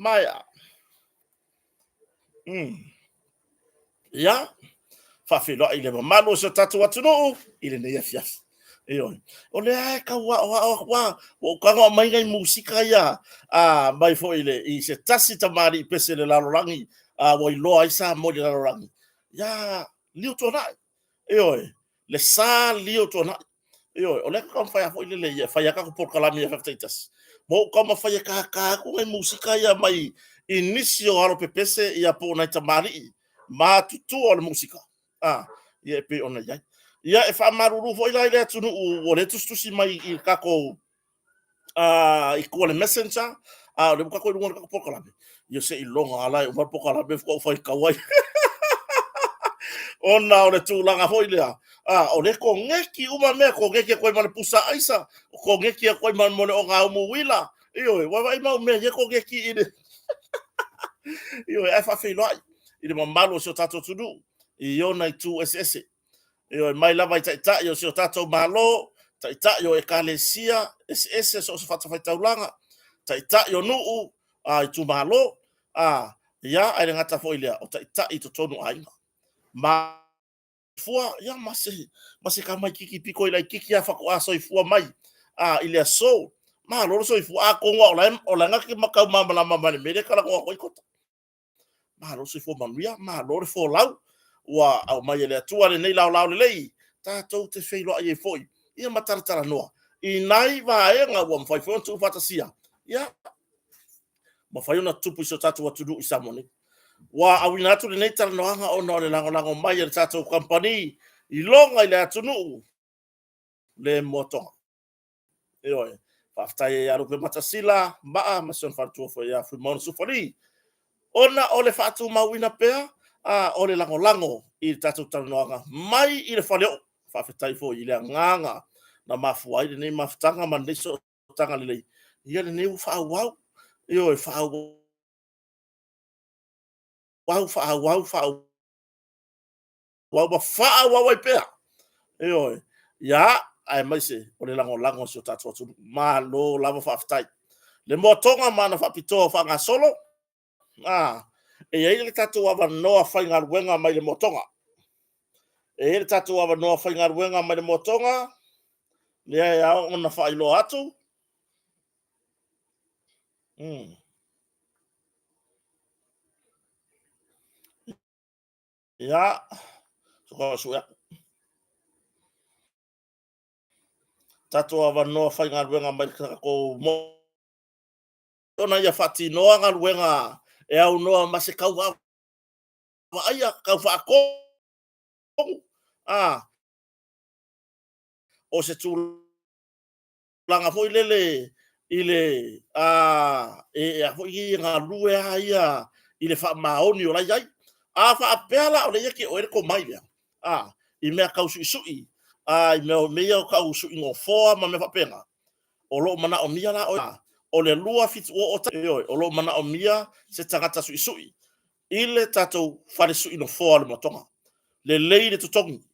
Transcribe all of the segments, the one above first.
Maea. Ia, faafeiloai i le mamalu o si o tatou atunuu i lenei afiafi. Ioe. O lea e tau aoao atu lava, ua ou tago aumai nai musika ia mai foi i se tasi tamalii pese i le lalolagi ua iloa ai Samoa i le lalolagi, ia Lio Tuanai. Ioe, le sa Lio Tuanai. Ioe, o lea e taumafai lava foi lele e fai lava tatou polokalame i afiafi taitasi, ma ou taumafai e tata atu nai musika ia mai i nisi o alo pepese ia po o nai tamalii matutua o le musika, ia e pei ona i ai. Ia, e faamalulu foi la i le atunuu o lea e tusitusi mai i le tatou i tua o le messenger, a o lea ua tatou i luga o le tatou polokalame, ia seiloga lava la e uma le polokalame faatoa ou faitau ai. Ona o le tulaga foi lea, o lea e koneti uma mea, koneti atu ai ma le pusa aisa, koneti atu ai ma le ogaumu uila, ioe, ua vaai mau mea ia e koneti i le. Ioe, ae faafeiloai i le mamalu o si o tatou atunuu i ona itu eseese. Ioe, mai lava i taitai o si o tatou Malo, taitai o ekalesia eseese so o se fatafaitaulaga, taitai o nuu, itumalo, ia, ae le gata foi i lea, o taitai i totonu o aiga. Mafua, ia, ma se tamaititi pito i laitiiti lava faatoa soifua mai i le aso. Malo le soifua. Atonu lava o la e na te tau malamalama ma le mea lea e talanoa atu ai Kota. Malo le soifua manuia, malo le folau ua aumai e le Atua lenei laolao lelei tatou te feiloai ai foi ia ma talatalanoa i nai vaega ua mafai foi ona tuufaatasia, ia mafai ona tutupu i si o tatou atunuu i Samoa nei. Ua auina atu lenei talanoaga ona o le lagolago mai a le tatou kamupani iloga i le atunuu le Moatoga. Ioe, faafetai ai ia Lupematasila Maa ma si ona faletua foi ia Fuimaono Sufali, ona o le faatumauina pea o le lagolago i le tatou talanoaga mai i le faleoo. Faafetai foi i le agaga na mafua ai lenei mafutaga ma lenei sootaga lelei, ia lenei ua faaauau, ioe, faaauau, faaauau, faaauau ma faaauau ai pea. Ioe, ia, aemaise o le lagolago a si o tatou atunuu. Malo lava faafetai. Le moatoga ma ana faapitoa faagasolo, e i ai le tatou avanoa faigaluega mai le moatoga. E i ai le tatou avanoa faigaluega mai le moatoga, lea e ao ona faailoa atu. Ia, sue atu. Tatou avanoa faigaluega mai le tatou ona ia faatinoa galuega e aunoa ma se tau vaavaaia, tau faatonu, o se tulaga foi lele i le e a foi e galue lava ia i le faamaoni o la e i ai. A faapea la o lea e ia te oe le tomai lea, i mea tau suisui, i mea ia tau sui nofoa ma mea faapena, o lo o manaomia la oe, o le 270, ioe, o lo o manaomia se tagata suisui i le tatou fale sui nofoa o le Moatoga. Lelei le totogi,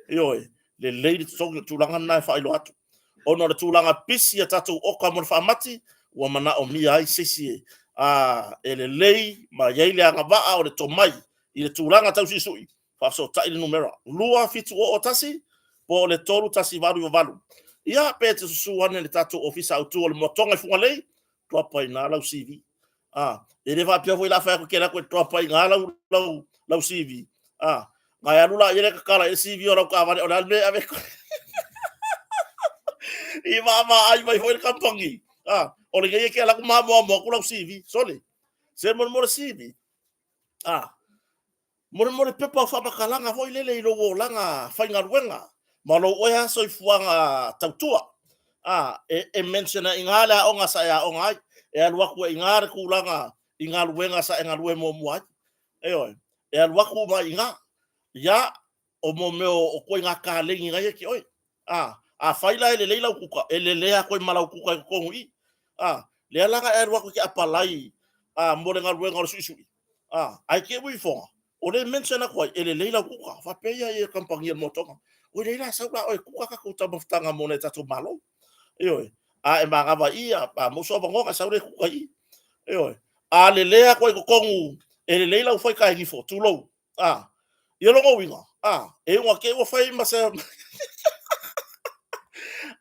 ioe, lelei le totogi, o le tulaga lena e faailoa atu. Ona o le tulaga pisi a tatou oka mo le faamati, ua manaomia ai se isi e lelei ma i ai le agavaa o le tomai i le tulaga tau suisui, faafesootai le numera 2701 po o le 3188. Ia, pe te susu ane i le tatou ofisa autu o le Moatoga i Fugalei, drop ai i ina lau CV. E le faapea foi la fai atu e te alu atu e drop ai i ina lau CV. Na e alu la i ai le tatala i le CV o lau taavale, o le a le mea e ave i vaavaai mai foi le kamupani. O lenei e te alu atu ma amoamo atu lau CV. Sole, se molemole CV. Molemole pepa o faamatalaga foi lele i lou olaga faigaluega ma lou oe lava soifuaga tautua. E mention ai i ina le aoga sa e aoga ai, e alu atu ai i ina le tulaga i galuega sa e galue muamua ai. Ioe, e alu atu uma i ina. Ia, o mo mea o ituaiga kaleni na ia te oe. Afai la e lelei lau kuka, e lelei atu ai ma lau kuka i totonu i i. Lea la na e alu atu e te apalai mo le galuega o le suisui, ae te i ua ifoga, o lea e mention atu ai, e lelei lau kuka. Faapea ia kamupani a le Moatoga, oi lea la sau la oe e kuka tatou taumafataga mo nai tatou malo. Ioe, a e manava i i, a maua sou avanoa ona e sau lea e kuka i i. Ioe. A lelea atu ai i totonu, e lelei lau fai taegifo, tulou, a. Ia lona uiga, a, e ui ina te i ua fai ma se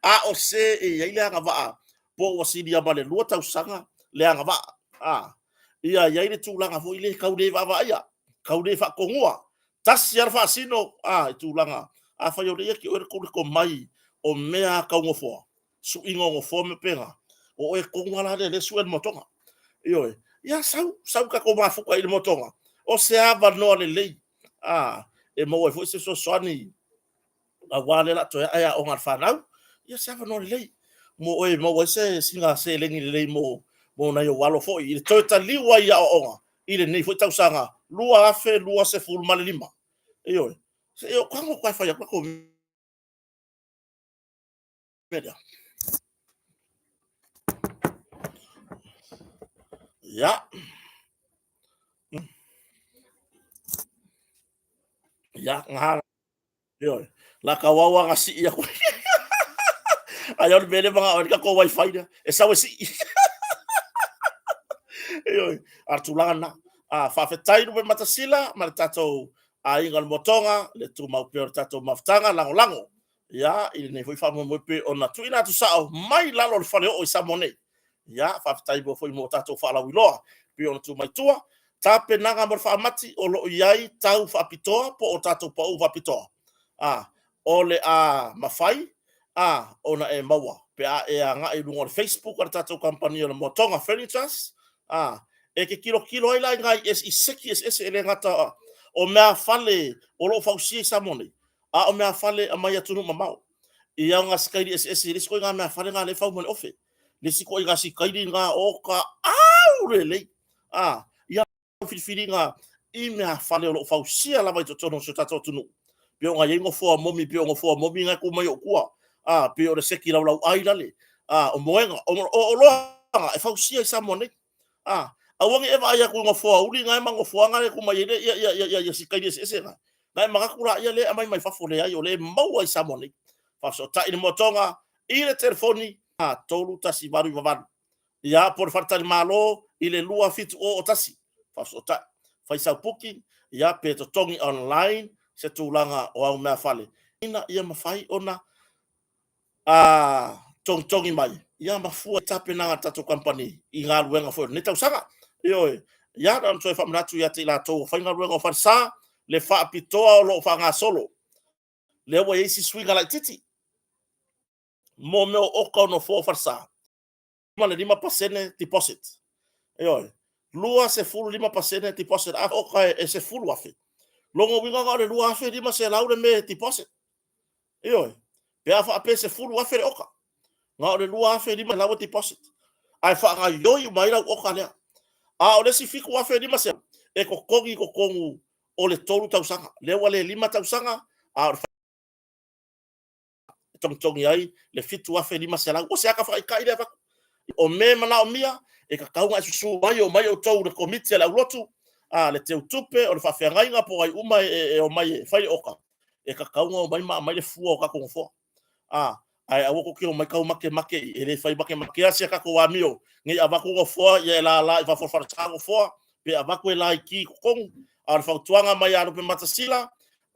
a o se e i ai le agavaa po ua silia ma le 2 tausaga le agavaa, a, ia i ai le tulaga foi lea tau le vaavaaia, tau le faatonua, tasi lava le faasino, a, i tulaga, afai o lea e ia te oe le tomai o mea tau nofoa, suiga o nofoa ma pena, o oe tonu lava la lea o lea e sue le motoga. Ioe. Ia sau, sau tatou mafuta i le motoga, o se avanoa lelei a, e maua ai foi se fesoasoani aua lea o le a toe ae aoga a le fanau. Ia se avanoa lelei mo oe e maua ai se sina seleni lelei mo nai ou alo foi i le toe taliu ai i aoaoga i lenei foi tausaga 2025. Ioe. Se i ou tago e fai atu la outou mea lea. Ia. Ia, nga. Ioe. La ka wau anga sii aku. Ai o le mele mga o ka ko wifi lea. E sau e sii. Ioe. A tulaga na. A faafetai Lupe Matasila ma le tatou aiga o le Motoga, le tumau pea o le tatou mafutaga lagolago. Ia, i lenei foi faamoemoe pei ona tuuina atu sao mai lalo o le faleoo i Samoa nei. Ia, faafetai mo foi mo tatou faalauiloa pei ona tuu mai tua. Tapenaga mo le faamati o lo o i ai tau faapitoa po o tatou pau faapitoa. A, o le a mafai a ona e maua pe a e agai i luga o le Facebook a le tatou kamupani o le Motoga Furnitures, a, e te tilotilo ai la i nai i seki eseese e le gata o meafale o lo o fausia i Samoa nei, a o meafale e aumai atunuu mamao. I aoga sikaili eseese, le isi ituaiga meafale lena lea e fau ma le ofe. Le isi ituaiga sikaili lena o ka au lelei. A, ia filifiliga i meafale o lo o fausia lava i totonu o si o tatou atunuu. Pei ona i ai nofoa momi, pei o nofoa momi na e tu mai ou tua. A, pei o le seki laulauai lale. A, o moega, o oloa e fausia i Samoa nei. A, aua ne i e vaai atu i nofoa uli na ma nofoaga e tu mai ai ia sikaili eseese na. Na e manatu laia lea e aumai mai fafo, leai, o lea e maua i Samoa nei. Faafesootai le Moatoga i le telefoni 3188. Ia, po o le faletalimalo i le 2701. Faafesootai. Fai sau booking, ia, pe totogi online se tulaga o au meafale ina ia mafai ona a togitogi mai, ia ma fua i tapenaga a le tatou kamupani i galuega foi o lenei tausaga. Ioe, ia na ona toe faamanatu ia te i latou o faigaluega o falesa, le faapitoa o lo o faagasolo. Lea ua i ai si suiga laitiiti mo mea o oka o nofoa o falesa, ma le 5% deposit. Ioe, 25% deposit. A oka e 10,000, lona uiga na o le 2,500 le mea e deposit. Ioe, pe a faapea e 10,000 le oka, na o le 2,500 e deposit. Ae faagaoioi uma ai lau oka lea. A o le isi 7,500 e totogi i totonu o le 3 tausaga. Lea ua le 5 tausaga, a o le e togitogi ai le 7,500. O se ata faaitai lea avatu. O mea e manaomia, e tatau ona e susu mai, omai outou le komiti a le aulotu, a le teutupe, o le faafeagaiga po o ai uma e omai e fai le oka, e tatau ona omai ma aumai le fua o tatou nofoa. A, ae aua tou te omai tau makemake i, e le fai makemakea si a tatou amio, ne i avatu nofoa, ia e lala i fafo o le falesa nofoa, pe avatu e laiti i totonu. A o le fautuaga mai ia Lupematasila,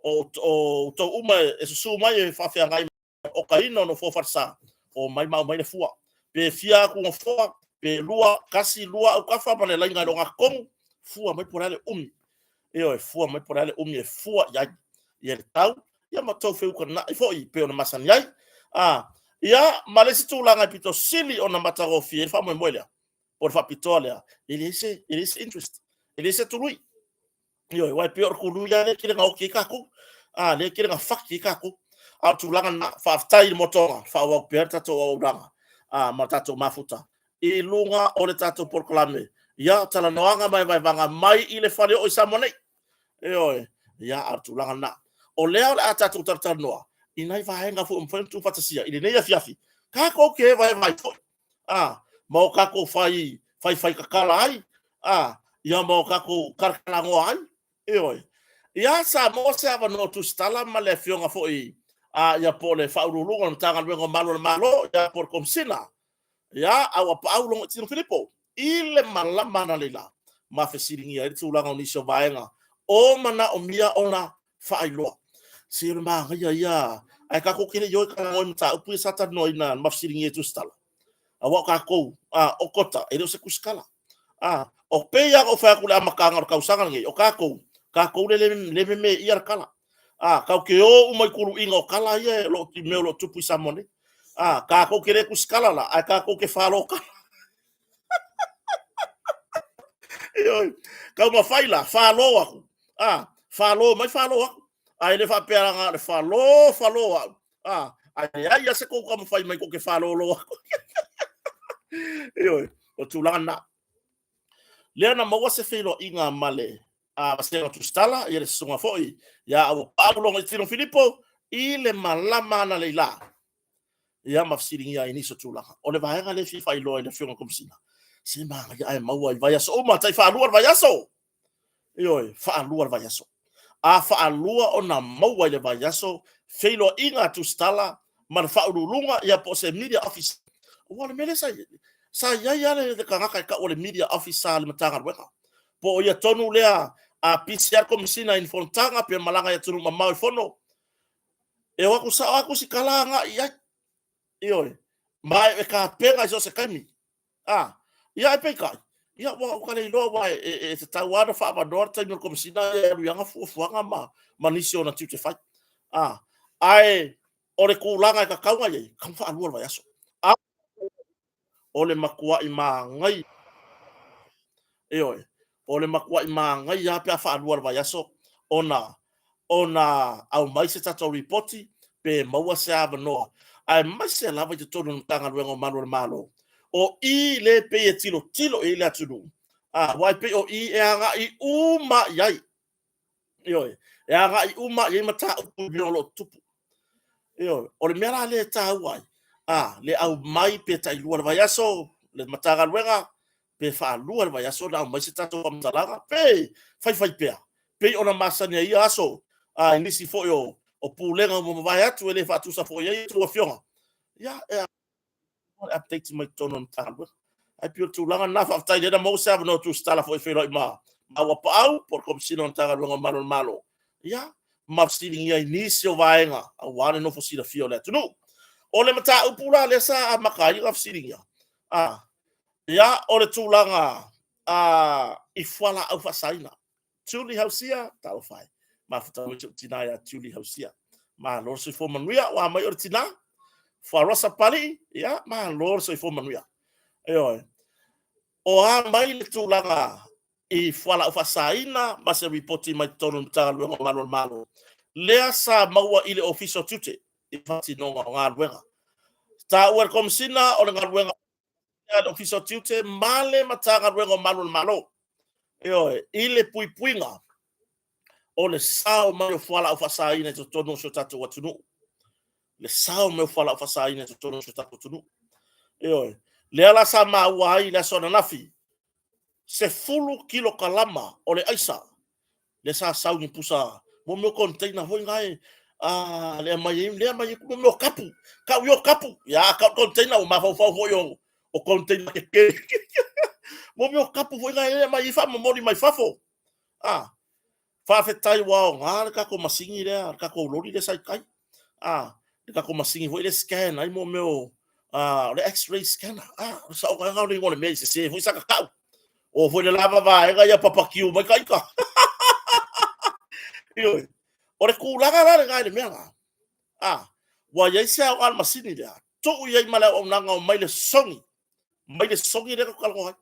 o outou uma e susu mai e faafeagai okaina o nofoa falesa, omai ma aumai le fua. Pe fia atu nofoa, pe lua, tasi, lua autafa ma le laina i le ogatotonu, fua mai po o le a le umi. Ioe, fua mai po o le a le umi e fua i ai. Ia le tau, ia ma tou feutanai foi pei ona masani ai. A, ia, ma le isi tulaga e pito sili ona matagofie ai le faamoemoe lea, po o le faapitoa lea, e leai se, e leai se interest, e leai se tului. Ioe, aua e pei o le tului lava lea e tele na oti ai tatou, a, lea e tele na faki ai tatou. A o le tulaga lena, faafetai i le motoga, faaauau pea le tatou auaunaga, a, ma le tatou mafuta i luga o le tatou polokalame, ia, talanoaga ma vaevaega mai i le faleoo i Samoa nei. Ioe, ia, a o le tulaga lena. O lea o le a tatou talatalanoa i nai vaega foi o mafai ona tuufaatasia i lenei afiafi, tatou te vaevae foi, a, ma o tatou fai faifai tatala ai, a, ia ma o tatou talatalanoa ai. Ioe. Ia Samoa se avanoa tusitala ma le afioga foi a, ia po o le Faauluuluga o le Matagaluega o Malu o le Malo, ia po o le Komesina, ia Auapaau Logoitino Filipo. i le malama analeila ma fesiligia ai le tulaga o nisi o vaega o manaomia ona faailoa. Se o le manaia ia, ae tatou te le i o e talanoa i mataupu ia sa talanoaina ma fesiligia e Tusitala. Aua o tatou, a, o Kota, e le o se Tusitala. A, o pei lava ona ou fai atu i le amataga o le tausaga lenei, o tatou, tatou lea e memeia le tala. A, tatou te o uma i tuluiga o tala ia o lo o, i mea o lo o tupu i Samoa nei. A, tatou te le tusitala la, ae tatou te falo tala. Ioe, taumafai la, falo atu, a, falo mai falo atu. Ae le faapea na o le falo, falo au, a, ae leai lava se tou taumafai mai tou te falolo atu. Ioe, o tulaga na. Lea na maua se feiloaiga ma le Vasega Tusitala, ia le susuga foi ia Auapaau Logoitino Filipo i le malama analeila, ia ma fesiligia ai nisi o tulaga. O le vaega lea e fia faailoa i le Afioga i le Komesina, se manaia ae maua i vaiaso uma, tai faalua le vaiaso. Ioe, faalua le vaiaso. A faalua ona maua i le vaiaso feiloaiga a Tusitala ma le Faauluuluga, ia po o se media officer. Aua o le mea lea sa i ai, sa i ai lava le tagata e tau o le media officer a le Matagaluega. Po o ia tonu lea a pisi lava le Komesina i ni fonotaga pe malaga i atunuu mamao i fono, e o atu sao lava Tusitala agai i ai. Ioe, ma e tapena i so o se taimi. A, ia ae peitai, ia ua ou tale iloa aua e tatau lava ona faaavanoa le taimi o le Komesina e alu i ana fuafuaga ma nisi o ona tiute fai. A, ae o le tulaga e tatau ona i ai, e tatau ona faalua le vaiaso. A o le matuai manaia, ioe, o le matuai manaia lava pe a faalua le vaiaso ona ona aumai se tatou lipoti pe maua se avanoa, aemaise lava i totonu o le Matagaluega o Malu o le Malo. O i lea e pei e tilotilo i ai le atunuu, aua e pei o i e agai uma i ai. Ioe, e agai uma i ai mataupu i mea o lo o tutupu. Ioe, o le mea la lea e taua ai, le aumai pe tailua i le vaiaso le Matagaluega, pe faalua i le vaiaso ona aumai se tatou faamatalaga, pe faifai pea, pei ona masani ai ia aso i nisi foi o Pulega ua mavae atu e le faatusa foi i ai a outou afioga, ia, e le update mai totonu o le Matagaluega. Ae pei o le tulaga lena, faafetai lea na maua se avanoa tusitala foi e feiloai ma Auapaau po o le Komesina o le Matagaluega o Malu o le Malo, ia, ma fesiligia ai nisi o vaega aua le nofo silafia o le atunuu. O le mataupu la lea sa amata ai ona fesiligia, ia, o le tulaga i fualaau faasaina. Julie Hausia, talofa e, mafuta mai si ou tina ia Julie Hausia. Malo le soifua manuia, ua mai o le tina, Fuarosa Palii, ia, malo le soifua manuia. Ioe. O a mai le tulaga i fualaau faasaina ma se ripoti mai totonu o le Matagaluega o Malu o le Malo, lea sa maua i le Ofisa o Tiute i le faatinoga o galuega. Taua e le Komesina o le galuega a le Ofisa o Tiute ma le Matagaluega o Malu o le Malo, ioe, i le puipuiga o le sao mai o fualaau faasaina i totonu o si o tatou atunuu. Le sao mai o fualaau faasaina i totonu o si o tatou atunuu. Ioe, lea la sa maua ai i le aso ananafi, 10 kilokalama o le aisa lea sa sau ni pusa mo mea o container foi na e a lea mai ai lea mai ai mo mea o kapu kau i o kapu ia kau container ua mafaufau foi o o container keke mo mea o kapu foi na e mai ai faamomoli mai fafo a faafetai ua aoga le tatou masini lea le tatou loli lea sa i tai a le tatou masini foi lea scan ai mo mea o o le x-ray scanner a o le saoga o le igoa o le mea i sese foi sa tatau O foi le lava vaega ia papakiu mai ka ita. Ioe. O le tulaga la lena i le mea la. A, ua i ai se aoga o le masini lea, tuu i ai ma le auaunaga o maile sogi. Maile sogi lea tatou talanoa ai.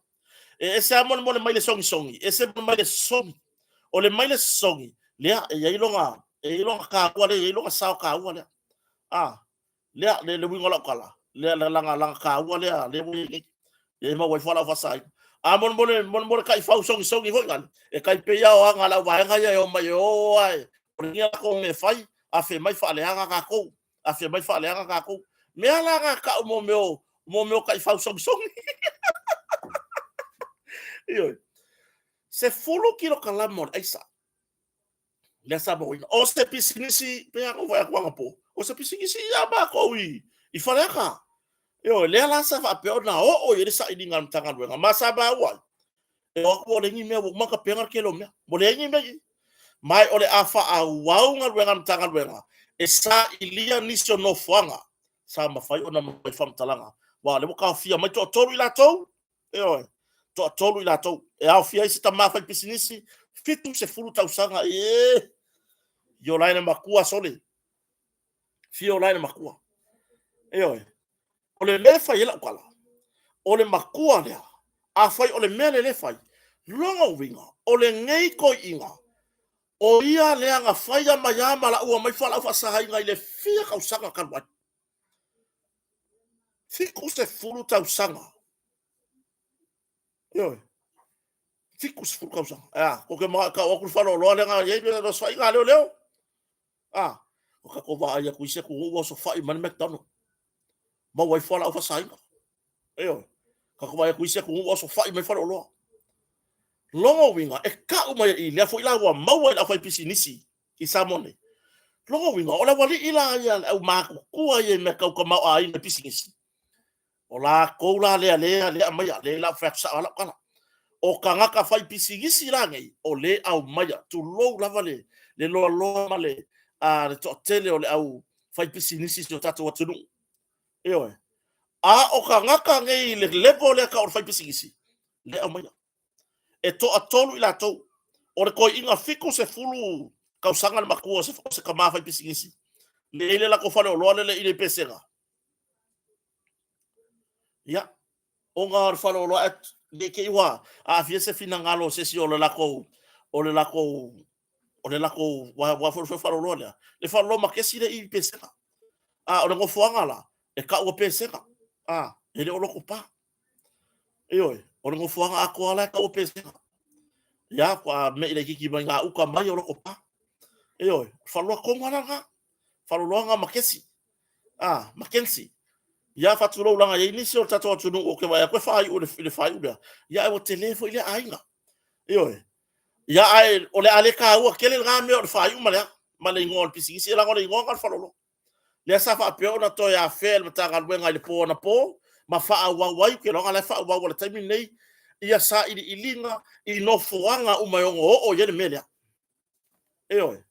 E ese lava mo le maile sogisogi, ese mo le maile sogi. O le maile sogi, lea e i ai lona, e i ai lona taua lea, e i ai lona sao taua lea. A, lea le, le uiga o lau tala, lea lana, lana taua lea, lea ua i ai nei. E maua ai fualaau faasaina. A mo le, mo le, mo le taifau sogisogi foi nale, e tai pei lava o aga a le auvaega ia e omai e o lava e olegia latou mea e fai, afe mai faaleaga tatou, afe mai faaleaga tatou. Mea la na tau mo mea o, mo mea o taifau sogisogi. Ioe. 10 kilokalama o le aisa. Lea sa mauaina. O se pisinisi, pei lava ona ou fai atu anapo, o se pisinisi ia matou i Faleata. Ioe, lea la sa faapea ona oo i ai le sailiga a le Matagaluega, ma sa maua ai, e o atu ua leai ni mea, ua uma ona tapena le tele o mea, ua leai ni mea i i. Ma o le a faaauau galuega a le Matagaluega e sailia nisi o nofoaga sa mafai ona aumai faamatalaga, aua o lea ua taofia mai toatolu i latou, ioe, toatolu i latou e aofia ai se tama faipisinisi 70 tausaga, e iola ai le matua sole, fio la i le matua. Ioe. O le mea e fai ai lau tala, o le matua lea, afai o le mea lea e fai, lona uiga, o lenei toeaina, o ia lea na faia mai lava ma laua mai fualaau faasaina i le fia tausaga talu ai. 70 tausaga. Ioe. 70 tausaga. Ae a, tou te manao e tau atu le faleoloa lea na i ai le osofaiga a leoleo? A, ua tatou vaai atu i isi atunuu ua osofai mai le McDonald. Maua ai fualaau faasaina. Ioe. Tatou vaai atu i isi atunuu ua osofai mai faleoloa. Lona uiga, e tau mai i lea foi la ua maua i le aufaipisinisi i Samoa nei. Lona uiga, o le aualii la ia, le aumatutua ia i mea tau tamaoaiga i pisinisi, O latou la lea lea lea aumaia, lea la fai atu sao lava lau tala. O tagata faipisinisi la nei, o lea aumaia, tulou lava le loaloa ma le toatele o le au faipisinisi i si o tatou atunuu. Ioe. A o tagata nei i le level lea tau o le faipisinisi, lea aumaia. E toatolu i latou. O le toeaina 70 tausaga le matua o se tama faipisinisi, lea e i ai le latou faleoloa lea i le Pesega. Ia, ona o le faleoloa ne i te i ua aafia se finagalo o se isi o le latou o le latou o le latou aua foi le faleoloa lea, le faleoloa makesi lea i Pesega. A o le nofoaga la, e taua Pesega, a, e le o Lotopa. Ioe, o le nofoaga atoa la e taua Pesega. Ia, faatoa me'i laitiiti mai gauta mai o Lotopa. Ioe, faleoloa tonu lava la lena, faleoloa makesi. A, Mackenzie. Ia, faatulou leaga e i ai nisi o le tatou atunuu ou te vaai atu e faaiu i le faaiu lea. Ia, ae ua tele foi lea aiga. Ioe. Ia, ae o le a le taua tele lena mea o le faaiu ma le a, ma le igoa o le pisinisi, leaga o le igoa lena o le faleoloa. Lea sa faapea ona toe afea e le Matagaluega i le po anapo ma faaauau ai, ou te iloa la e faaauau i le taimi lenei, ia sailiiliga i nofoaga uma e ono oo i ai le mea lea. Ioe.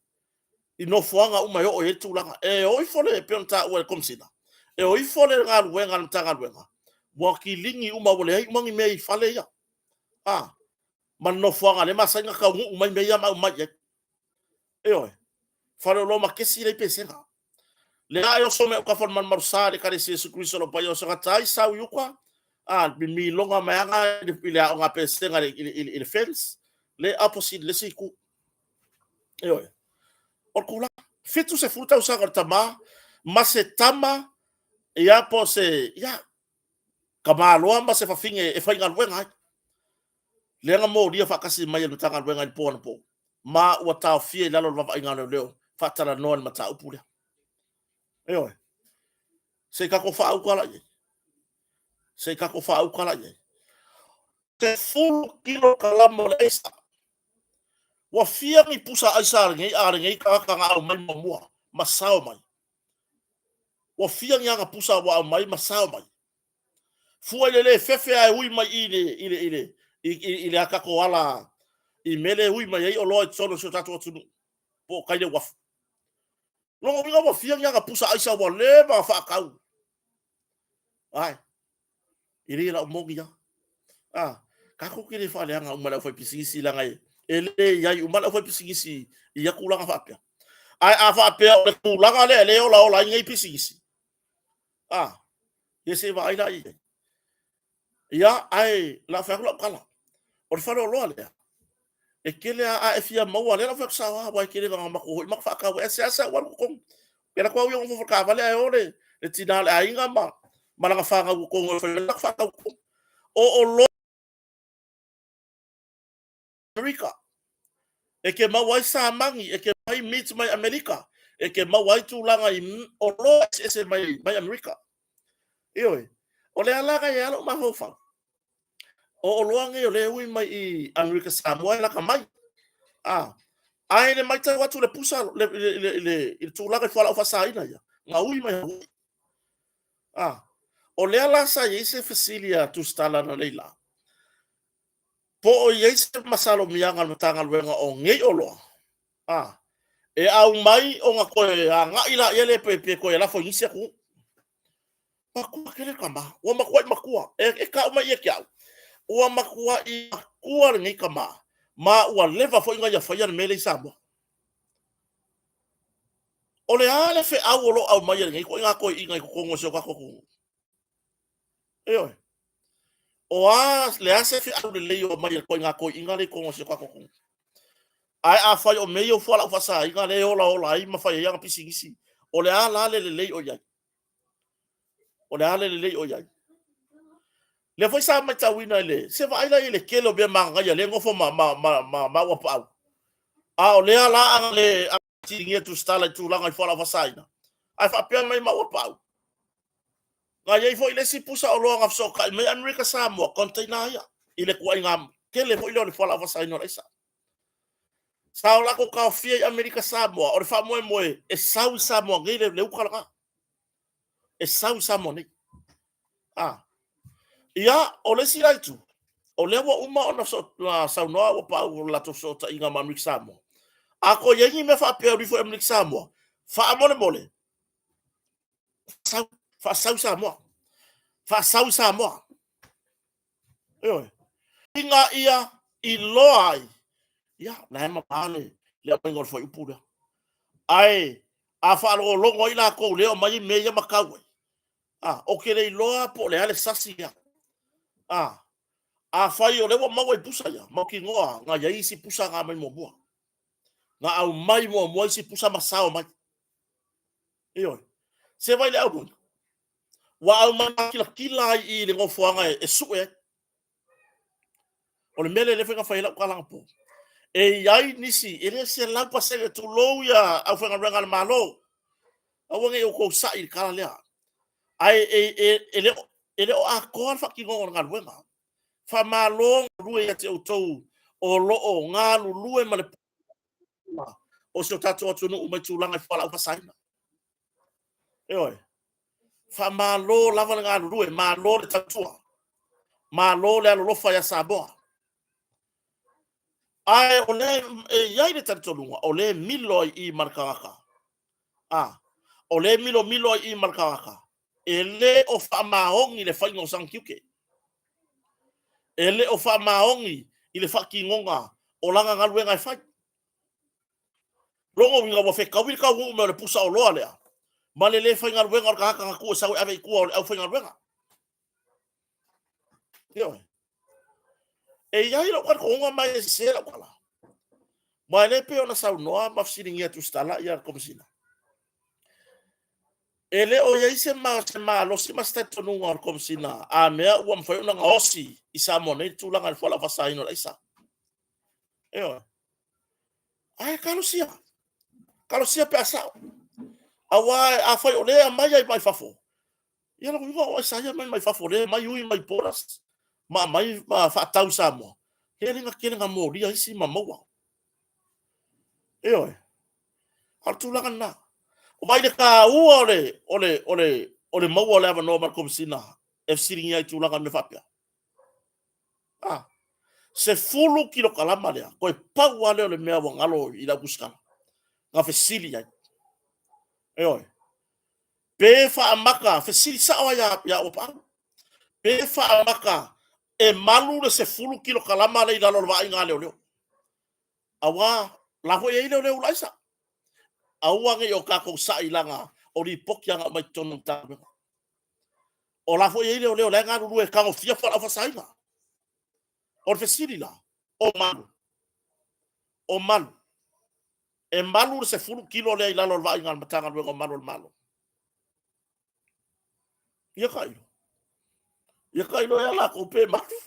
I nofoaga uma e oo i ai le tulaga. E o ifo le, pei ona taua e le Komesina, e o ifo le galuega a le Matagaluega, ua kilini uma, ua leai uma ni mea i fale ia. A, ma le nofoaga lea e masani ona taunuu mai mea ia ma aumai i ai. Ioe. Faleoloa makesi lea i Pesega. Lea e oso mai autafa o le Malumalusa i le Ekalesia Iesu Keriso o lo o Paia o Sagata ai, sau i uka, a, mimiloga mai aga i le aoga a Pesega i le fence, le opposite i le isi itu. Ioe. O le tulaga, 70 tausaga o le tama, ma se tama, ia po o se, ia, tamaloa ma se fafine e faigaluega ai. Lea na molia faatasi mai e le Matagaluega i le po anapo, ma ua taofia i lalo o le vaavaaiga a leoleo faatalanoa le mataupu lea. Ioe. Se i tatou faauta la i ai. Se i tatou faauta la i ai. 10 kilokalama o le aisa. Ua fia ni pusa aisa a lenei, a lenei tagata na aumai muamua ma sao mai. Ua fia ni ana pusa ua aumai ma sao mai. Fua i le le fefe ae ui mai i le, i le, i le, i, i, i le a tatou ala i mea le ui mai ai oloa i totonu o si o tatou atunuu, po o tai le uafu. Lona uiga ua fia ni ana pusa aisa ua leva ona faatau. Ai, e le lau moni lava. Ah, tatou te le faaleaga uma i le aufaipisinisi leaga e le i ai uma le aufaipisinisi i ia tulaga faapea. Ae a faapea o le tulaga lea e le olaola ai nei pisinisi, ah, ia se i vaai la i ai. Ia, ae o le a fai atu lau tala. O le faleoloa lea, e tele lava, a e fia maua, lea la ua fai atu sao lava, aua e tele ina matou foi matou faatau ai, e seasea ou alu i totonu. E alu atu au ia nofo i le taavale ae o le tina o le aiga ma lana fanau i totonu e fai mai latou faatau i totonu. O oloa Amerika. E te maua ai samani, e te maua ai meat mai Amerika, e te maua ai tulaga i oloa eseese mai, mai Amerika. Ioe, o le ala lena e i ai lou mafaufau. O oloa nei o lea e ui mai i Amerika Samoa e laka mai. A, ae le matau atu le pusa le, le, le, le, i le tulaga i fualaau faasaina ia, na ui mai Hawaii. A, O lea la sa i ai se fesili a Tusitala analeila, po o i ai se masalomiaga a le Matagaluega o nei oloa a e aumai ona toe agai laia lea pe toe lafo i nisi atunuu. Matua tele tama, ua matuai matua. E tau mai ia te au, ua matuai matua lenei tama, ma ua leva foi ona ia faia le mea lea i Samoa. O le a le feau o lo o aumai e lenei ituaiga toeaina i totonu o si o tatou atunuu? Ioe. O a, le a se feau lelei o aumai e le ituaiga toeaina lea i totonu o si o tatou atunuu? Ae afai o mea ia o fualaau faasaina lea e olaola ai ma fai ai ana pisinisi, o le a la le lelei o i ai? O le a le lelei o i ai? Lea foi sa matauina i le, se vaai la i le tele o mea manaia lea e nofo ma, ma, ma, ma, ma Uapaau. A o lea la a le fesiligia Tusitala i tulaga i fualaau faasaina, ae faapea mai ma Uapaau, na i ai foi le isi pusa oloa na fesootai mai Amerika Samoa, container ia, i le tuaiga tele foi lea o le fualaau faasaina o le aisa. Sa o latou taofia i Amerika Samoa, o le faamoemoe e sau i Samoa nei le uta lena. E sau i Samoa nei. Ah. Ia, o le isi la itu, o lea ua uma ona saunoa Uapaau o le latou fesootaiga ma Amerika Samoa. A toe i ai ni mea faapea o ifo i Amerika Samoa, faamolemole, faasau Samoa. Faasau i Samoa. Ioe. Ina ia iloa ai, ia, la e mama le aumaiga o le fuaiupu lea. Ae a faalogologo ai latou lea o aumai mea ia ma tau ai, a, ou te le iloa po o le a le sasi lea. A, afai o lea ua maua i pusa ia, mautinoa na i ai isi pusa na aumai muamua. Na aumai muamua isi pusa ma sao mai. Ioe. Se vai le aumai. Ua aumai kilatila ai i le nofoaga e sue ai. O le mea lea lea foi na fai ai lau tala anapo. E i ai nisi, e le 100% tulou ia aufaigaluega a le Malo. Aua ne i outou sa'i i le tala lea. Ae e le o atoa le faatinoga o le galuega. Faamalo galulue ia te outou o lo o galulue ma le o si o tatou atunuu mai tulaga i fualaau faasaina. Ioe. Faamalo lava le galulue, malo le tautua, malo le alolofa ia Samoa. Ae o lea e i ai le talitonuga, o lea e milo ai i i ma le tagata. A, o lea e milomilo ai i i ma le tagata, e le o faamaoni le faiga o sana tiute. E le o faamaoni i le faatinoga o lana galuega e fai. Lona uiga ua fetaui le taunuu mai o le pusa oloa lea ma le le faigaluega o le tagata na tuu e sau e ave i tua o le aufaigaluega. Ioe. E i ai lou talitonuga ma e sese lau tala. Ma e le pei ona saunoa ma fesiligia Tusitala ia le Komesina. E le o i ai se malosi ma se talitonuga o le Komesina a mea ua mafai ona gaosi i Samoa nei le tulaga i le fualaau faasaina o le aisa. Ioe. Ae talosia, talosia pe a sao. Aua afai o lea e aumai ai mai fafo, ia lona uiga o aisa ia aumai mai fafo, lea e aumai ui mai borders ma aumai ma faatau i Samoa, lea e le tele na molia isi ma maua. Ioe. A o le tulaga lena. Vaai le taua o le maua o le avanoa ma le Komesina e fesiligia ai tulaga o mea faapea. A, 10 kilokalama lea, toe pau lava lea o le mea ua galo i lau tusitala, na fesili ai. Ioe. Pe faamata, fesili sao ai ia Uapaau, pe faamata e malu le 10 kilokalama lea i lalo o le vaaiga a leoleo. Aua, la foi e i ai leoleo ula aisa. Aua ne i o tatou sa'i leaga o lipoti a na aumai totonu o le Matagaluega. O la foi e i ai leoleo la e galulue e tagofia fualaau faasaina. O le fesili la, o malu? O malu? E malu le 10 kilo lea i lalo o le vaaiga a le Matagaluega o Malu o le Malo? Ia tailo. Ia tailo ea latou pe malu.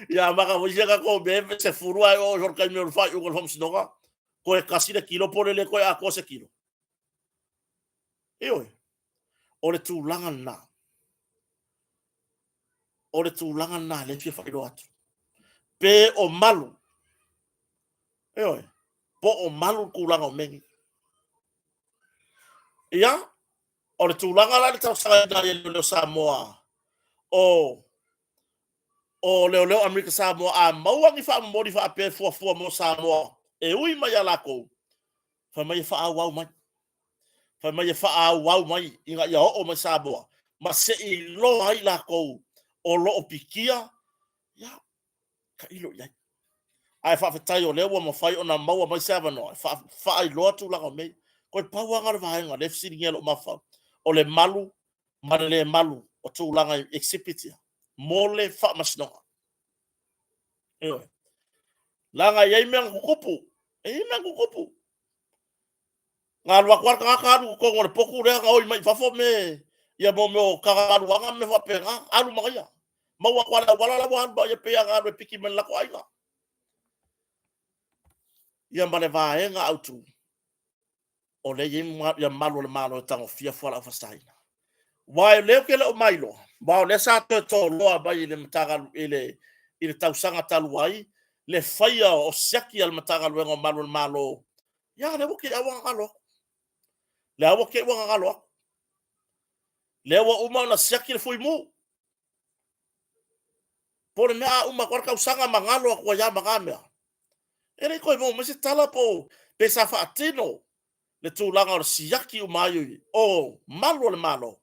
Ia maka foi se tatou mea e 10 ae oo ifo i le taimi o le faaiuga o le faamasinoga, toe tasi le kilo po o le le toe atoa se kilo. Ioe. O le tulaga lena. O le tulaga lena lea e fia faailoa atu. Pe o malu. Ioe. Po o malu le tulaga o mea nei. Ia, O le tulaga la i le talosagaina ai e Leoleo Samoa o o Leoleo Amerika Samoa a maua ni faamomoli faapea e fuafua mo Samoa e ui mai ia latou, fai mai e faaauau mai. Fai mai e faaauau mai ina ia oo mai Samoa ma se i iloa ai latou o lo o pikia, ia, tailo i ai. Ae faafetai o lea ua mafai ona maua mai se avanoa e faailoa tulaga o mea ia. Toe pau lava lena o le vaega lea e fesiligia e lou mafaufau, o le malu ma le le malu o tulaga i exhibits ia mo le faamasinoga. Ioe. Leaga e i ai mea na tutupu, e i ai mea na tutupu. Na alu atu lava le tagata alu i totonu o le potu lea, gaoi mai i fafo me ia mo mea o taga maluaga ma mea faapena, alu ma ia. Maua atu lava i le auala la ua alu ma ia pei lava na alu e piki mai le latou aiga. Ia ma le vaega autu, o lea e i ai malu o le Malo e tagofia fualaau faasaina. Aua o lea ou te le o mailoa, aua o lea sa toe toloa mai i le Matagaluega i le tausaga talu ai le faia o siaki a le Matagaluega o Malu o le Malo. Ia lea ua te i lava ua gagalo atu. Lea ua te i ua gagalo atu. Lea ua uma ona siaki le Fuimu. Po o le mea a uma atu lava le tausaga ma galo atu ai lava ma na mea. E le i toe maua mai se tala po pe sa faatino le tulaga o le siaki uma ai o malu o le Malo,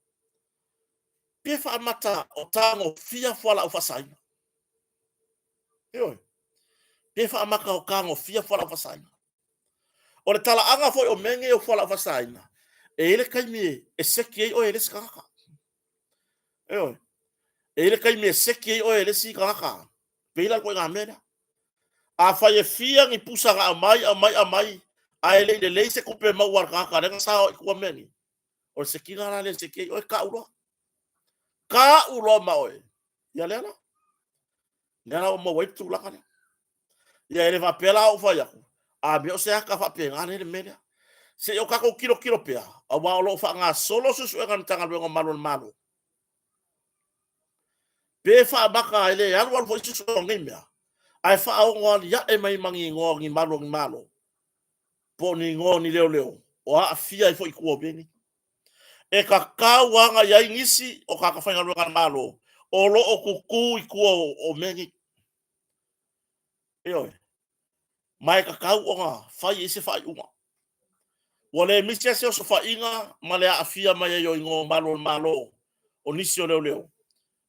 pe faamata o tagofia fualaau faasaina. Ioe. Pe faamata o tagofia fualaau faasaina. O le talaaga foi o mea nei o fualaau faasaina, e i ai le taimi e seki ai oe e le isi tagata. Ioe. E i ai le taimi e seki ai oe e le isi tagata. Pei la o le ituaiga mea lea. Afai e fia ni pusa na aumai, aumai, aumai, ae le i lelei se tupe maua a le tagata lea na sao ai i tua mea nei, o le sekiina la lea e seki ai oe, tau loa. Tau loa ma oe. Ia lea la. Lea la ua maua ai le tulaga lea. Ia e le faapea la ou fai atu, a mea o se ata faapena lea le mea lea. Se i o tatou tilotilo pea, aua o lo o faagasolo suesuega a le Matagaluega o Malu o le Malo. Pe faamata e le alu alu foi suesuega o nei mea, ae faaono aliae mai ma ni igoa o ni malu o ni Malo, po o ni igoa o ni leoleo o aafia ai foi i tua o mea nei. E tatau lava ona i ai nisi o tagata faigaluega a le Malo o lo o tutu i tua o mea nei. Ioe. Ma e tatau ona fai i ai se faaiuga. Ua le misi lava se osofaiga ma le aafia mai ai o igoa o malu o le Malo o nisi o leoleo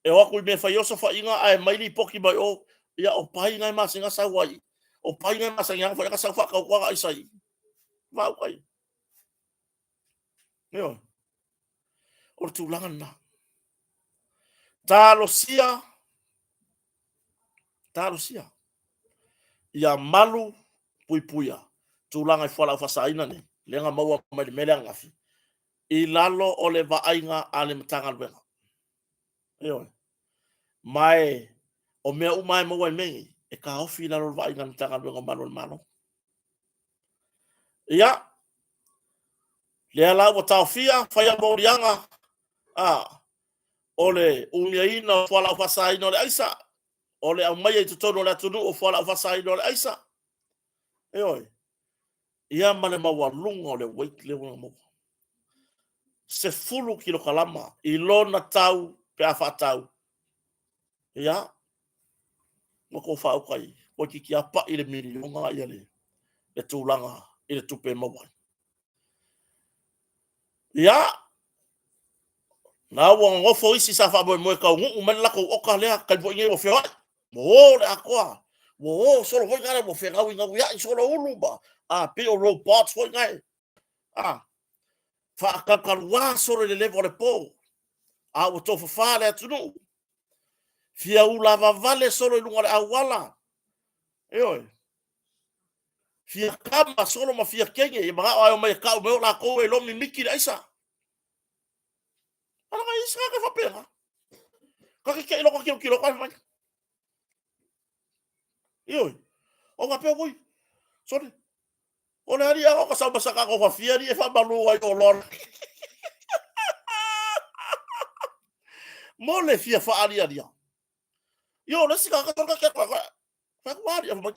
e o atu i mea e fai ai osofaiga ae aumai lipoti mai o, ia o pai na e masani ona sau ai, o pai na e masani ona sau faatau atu ana aisa i vaauta ia. Ioe. O le tulaga lena. Talosia, talosia ia malu puipuia tulaga i fualaau faasaina nei, lea na maua mai le mea lea ananafi, i lalo o le vaaiga a le Matagaluega. Ioe. Ma e, o mea uma e maua i mea nei, e taofi i lalo o le vaaiga a le Matagaluega o Malu o le Malo. Ia, lea la ua taofia, faia moliaga, a, o le umiaina o fualaau faasaina o le aisa, o le aumaia i totonu o le atunuu o fualaau faasaina o le aisa. Ioe. Ia ma le maualuga o le weight lea ua maua. 10 kilokalama i lona tau pe a faatau. Ia, ua tou faauka i toeitiiti lava pai le miliona ia le, le tulaga i le tupe e maua ai. Ia, na ua nonofo isi sa faamoemoe taunuu mai le latou oka lea, taimi foi nei ua feoai, ua o le atoa, ua o solo foi nale, ua fegauigauiai solo ulu ma, a, pei o robots foi nae, a, faatautaluā solo i le leva o le po, a ua tofafa le atunuu, fia ulavavale solo i luga o le auala, ioe, fia kama solo ma fia kege, ia manao a e omai e tau mai o latou e iloa mimiti le aisa. Ala ka isi ka faapena. Ka ke ke loko kilo kilo ka mai. Ioe. O ka pea oi. Sorry. O le ali a o ka sau masaka ko fafia ni e fa malu ai o loa. Mo le fia fa ali ali. Io le sika ka ka ka ka ka. Fa ku ali mai.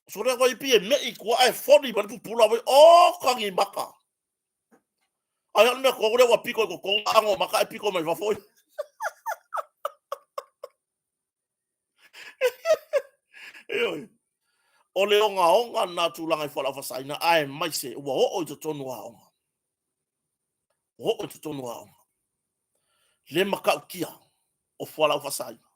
Sore ko ipi e me i kua e foni ma le pupula vai o ka ngi maka. Ai o le mea tonu lea ua piko i totonu ago o maka ae piko mai fafo. Ioe. O le ogaoga lena tulaga i fualaau faasaina aemaise ua oo i totonu o aoga. Ua oo i totonu o aoga. Le matautia o fualaau faasaina.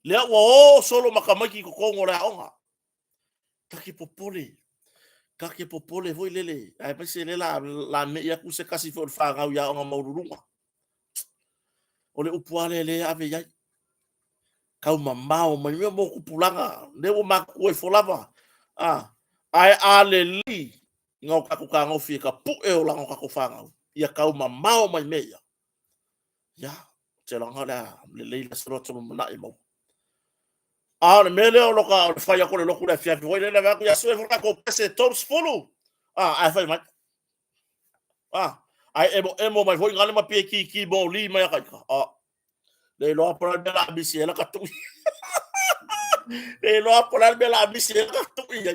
Lea ua o solo ma tamaiti i totonu o le aoga. Ta te popole, ta te popole foi lele, aemaise lea la, la me'i atu se tasi foi o le fanau i aoga maualuluga. O le upu lava lea lea e ave i ai. Tau mamao mai mea mo tupulaga, lea ua matutua ifo lava. A, ae a lelei ina o tatou fetagofi e tapue olaga o tatou fanau, ia tau mamao mai mea ia. Ia, ou te iloa o le a lelei le aso loto lumanai mau. A o le mea lea o loka o le fai atu o le lotu i le afiafi foi lele, vaai atu ia sue foi tatou pese 30, a, ae fai mai. A, ae emo emo mai foi ngale ma pie kiki moli mai aka ika. A, le iloa po o le a le mea la misi ai la ka tui. Le iloa po o le a le mea la misi ai la ka tui ai.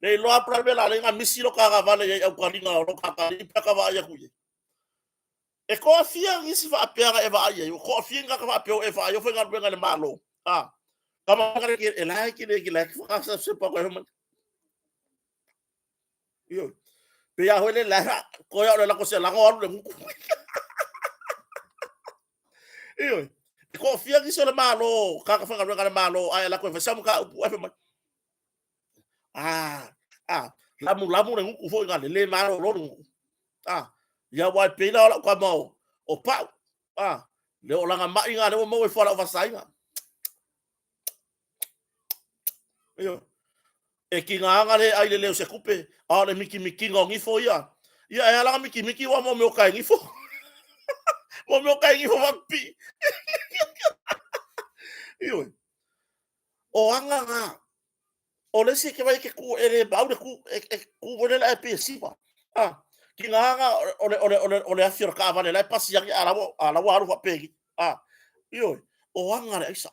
Le iloa po o le a le mea la lenga misi lo kagavale ai au kaliga o lo kakali pe ka vaai atu i ai. E toafia nisi faapea na e vaai ai? Ua toafia ni tagata faapea ua e vaai o faigaluega i le Malo? A, tama e la e ke le la ke whakasep pa koe mai. Io. Pe ia hoi le la ko ia le la ko se la ko alu le nguku. Io. E toafia nisi o le Malo, tagata faigaluega i le Malo, ae la koe fai samu ka upu ai mai. Ah, ah, lamu lamu le nguku foi ngale le malo lo nguku. Ah, ia wai pei la o lau kama o, o pau. Ah, le o langa mai ngā le o mau e whala o vasainga. Io. E ki ngā anga le ai le leo se kupe, a o le mikimikinga o ngifo ia. Ia e alanga mikimiki wa mo meo kai ngifo. Mo meo kai ngifo wapi. Io. O anga ngā. O le isi ke vai ke ku e le mau le ku e, e ku wele la e pie siwa. Ah, ki ngā anga o le, o le, o le, o le afi o le kaavale la e pasi angi a lawa, a lawa alu whapegi. Ah, ioe, o anga le aisa.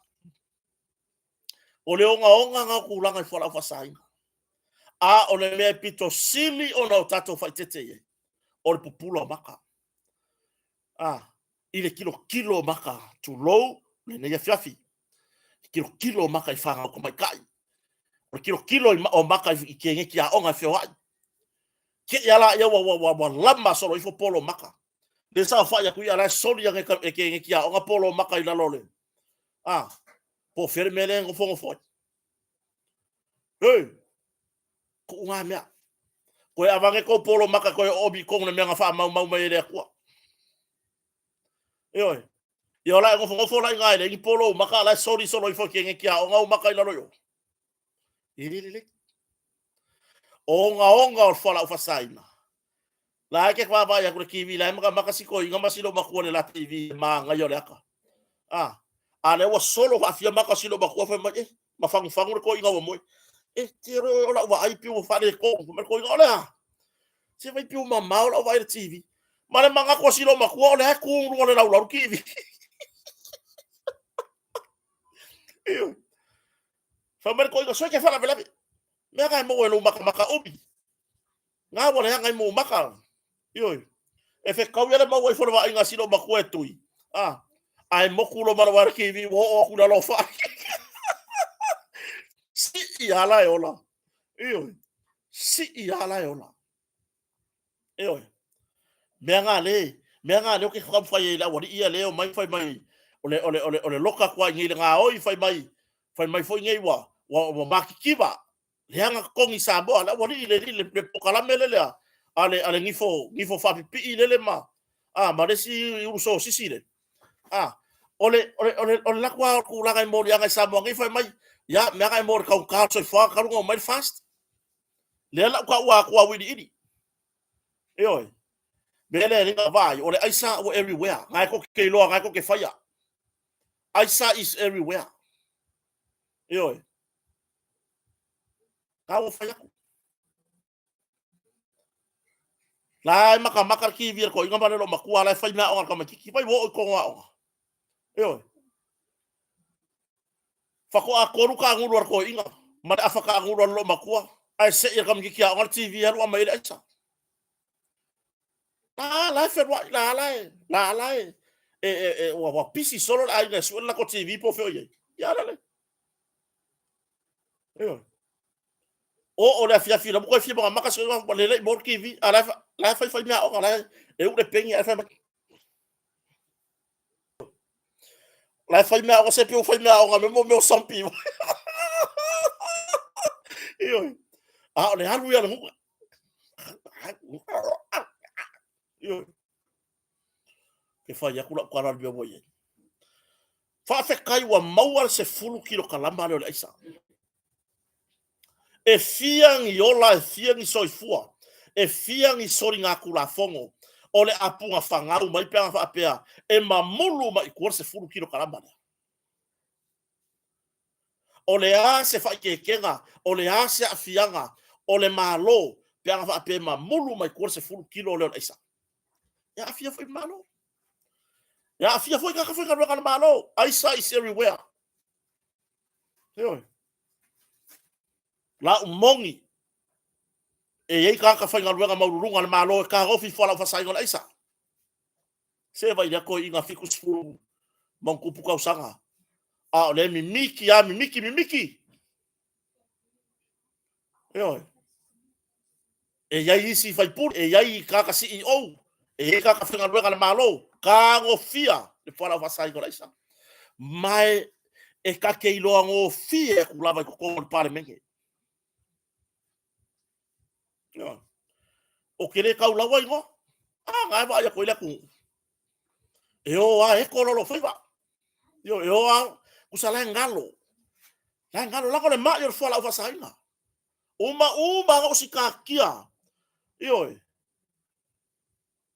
O le ongaonga ngā kūlanga i fualaau faasaina. A o le mea e pito sili ona o tātou whaitete i ai, o le pupula o maka. Ah, i le kilokilo o maka, tulou lenei afiafi, kilokilo o maka i whangau tamaitai, o le kilokilo o maka i kēneti aoga e feoai. Ke ia la ia ua, ua, ua, ua lama solo ifo polo maka. Le saofai aku ia la e soli anga e kēneti aoga polo maka i lalo le. Ah, po fere mea le ngofo ngofo ai. Hei, kuʻu ngā mea. Koe awange kou polo maka koe o omi kong le mea nga whaamaumau mai e le Atua. Ioe. Ia o la e ngofongofo la i ngā ele, ingi polo u maka, la e soli solo ifo ki enge kia o ngau maka i lalo i o. I le le. O nga onga o le whala u whasaina. La e ke whāwai aku le TV, la e maka maka siko inga masilo makua le la TV e māngai o le aka. A, a le ua solo whaafia maka silo makua whai mai, eh, ma fangu fangu le ko inga ua moe. Eh, te ro o la ua ai piu whare ko, ma ko inga o le a. Se vai piu mamao la ua ai le TV. Ma le manga ko silo makua o le a ku runga le lau lau TV. Io. Whai mai ko inga, soe ke whalawe lawe. Mea kai mo e lo maka maka umi. Ngā wale hanga i mō maka. Ioi. E whekau ia le maua i whare vainga silo makua e tui. Ah. Ai moku lo marawa re kiwi wo o aku lalo wha. Si i ala e ola. Ioi. Si i ala e ola. Ioi. Mea ngā le, mea ngā le o ke whakamwhai e la wari ia le o mai whai mai o le, o le, o le, o le loka kua i ngei le ngā oi whai mai, whai mai foi ngei wa, wa, wa makikiwa. Leaga totogi Samoa, le aualii le le le polokalame lele a a le a le gifo gifo faapipii lele ma a ma le isi ulu sosisi le. A o le o le o le o le laku lava o le tulaga e moliaga i Samoa nei fai mai, ia mea e mo le taugata o le soifuaga talu ona omai le FAST. Lea la ou taua atu auiliili. Ioe. Mea lea e le vaai, o le aisa ua everywhere. Ngae ko ke iloa, ngae ko ke faia. Aisa is everywhere. Ioe. Ka ua whai aku. La e maka maka ki vira ko inga mare lo makua la e whai mea onga ka matiki. Whai wo o kongo aonga. Eoi. Whako a koru ka nguru ar ko inga. Mare a whaka nguru ar lo makua. Ai se ia ka matiki aonga TV aru ama ere aisa. La la e feluai, la la e, la la e, e, e, e ua, ua pisi solo le aiga e sue le lako TV po o fea o i ai. Ia ala le. Ioe. O o le afiafi la mo fia maka se wa le le mo TV a la la fai fai mea o la e u le pengi a fai mai. La fai mea o se pe fai mea o me mo me o sampi. Ioe. A o le alu ia le huka. Ioe. Ke fai aku lau tala i le mea ua i ai. Faafetai ua maua le 10 kilokalama lea o le aisa. E fia ni ola, e fia ni soifua, e fia ni soligatulafono o le apuga fagau mai pe ana faapea e mamulu mai i tua le 10 kilokalama lea. O le a se faaikeikega, o le a se aafiaga o le Malo pe ana faapea e mamulu mai tua le 10 kilo lea o le aisa. E aafia foi le Malo. E aafia foi tagata faigaluega a le Malo. Aisa is everywhere. Ioe. Lau moni, e i ai tagata faigaluega maualuluga a le Malo e taofi fualaau faasaina o le aisa. Se vai lea toeaiina 70 ma ona tupu tausaga, a o lea e mimiti lava, mimiti, mimiti. Ioe. E i ai isi faipule, e i ai tagata CEO, e i ai tagata faigaluega a le Malo, tagofia le fualaau faasaina o le aisa. Ma e ta te iloa gofie atu lava i totonu o le Palemene. Ioe. Ou te le tau laua igoa. A, na e vaai atu ai le atunuu. E o a eko lolo faiva. Ioe, e o a, kusa la e galo. La e galo, lago le mai o le fualaau faasaina. Uma uma na osikakia. Ioe.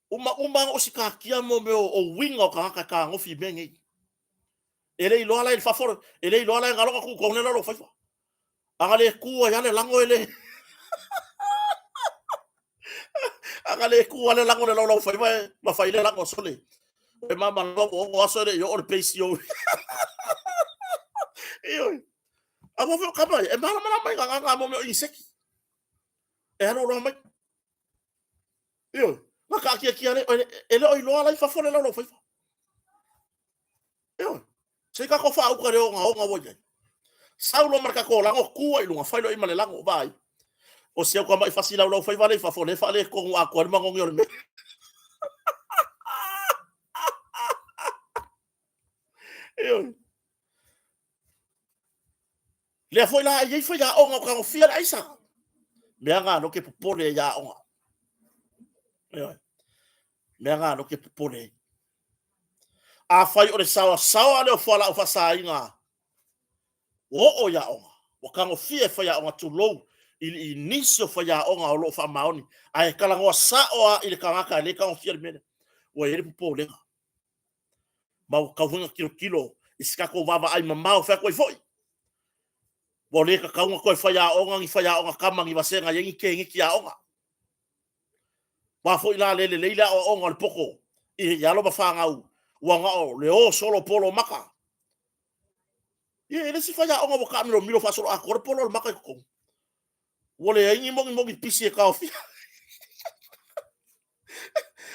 Uma uma na osikakia mo mea o uiga o tagata e tagofi i mea nei. E le iloa la i le fafo, e le iloa la e galo na tuu tonu le lalo faiva. Aga le tu ai a le lago e le Aga le tu a le lago le laulau faiva e mafai le lago sole. E mama ua ono aso e le i oo le peisi o. Ioe. A ua foi kama e malamalama i ngā mo mea o iniseki. E alu loa mai. Ioe. Na kaakiakia le, e le o iloa la i fafo le laulau faiva. Ioe. Se i tatou faauka le ogaoga ua i ai. Sau loa ma le tatou lago, tu ai i luga, fai loa i ma le lago, vaai. O si au tamai fasi laulau faiva lea i fafo, lea e faaletonu atoa ai le manogi o le mea. Ioe. Lea foi la e i ai faiaoga o tagofia le aisa. Mea na no ke popole ai aoga. Ioe. Mea na no ke popole ai. Afai o le saoasaoa lea o fualaau faasaina ua oo i aoga, ua tagofia e faiaoga tulou i nisi o faiaoga o lo o faamaoni, ae talanoa sao lava i le tagata e le tagofia le mea lea, ua i ai le popolega. Ma ua tatau foi ona tilotilo i se tatou vaavaai mamao fai atu ai foi. Ua le tatau ona toe faiaoga ni faiaoga tama ni vasega i ai ni keneti aoga. Aua foi la le lelei le aoaoga o le poto i alo ma fanau, ua na o le o solo polo maka. Ia, e le isi faiaoga ua taamilomilo faasoloatoa le polo o le maka i totonu. Ua leai ni mogimogi pisi e taofia.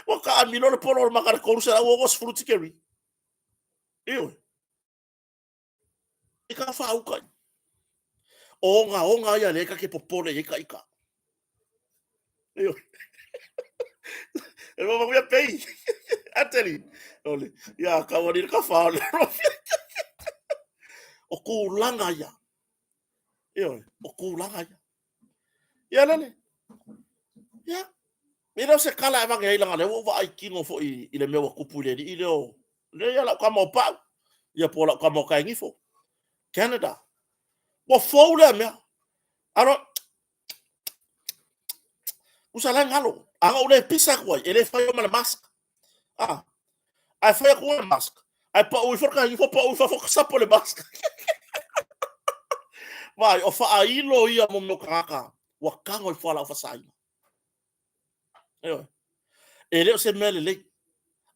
Ua taamilo le polo o le maka i le 360 tikeri. Ioe. I ka faauka. O ogaoga ia lea ta te popole i ai ta ita. Ioe. E manuia pei. Ateli. Ole. Ia, kau ani le ka whao le O kūlanga ia. Ioe, o kūlanga ia. Ia lele. Ia. E le o se kala e vage ai langa lea ua ou vaai kino foi i le mea ua tupu i le alii lea o lea ia lau kama o Pau. Ia po o lau kama o Kaegifo. Canada. Ua fou lea mea. Alo, Usa la e galo. A na ou le pisa atu ai, e le fai ma le mask. Ah. Ae fai atu le mask. Ae pau ifo le Kaegifo, pau i fafo, sapo le mask. Vai, o faailo ia mo mea o tagata ua tago i fualaau faasaina. Ioe. E le o se mea lelei.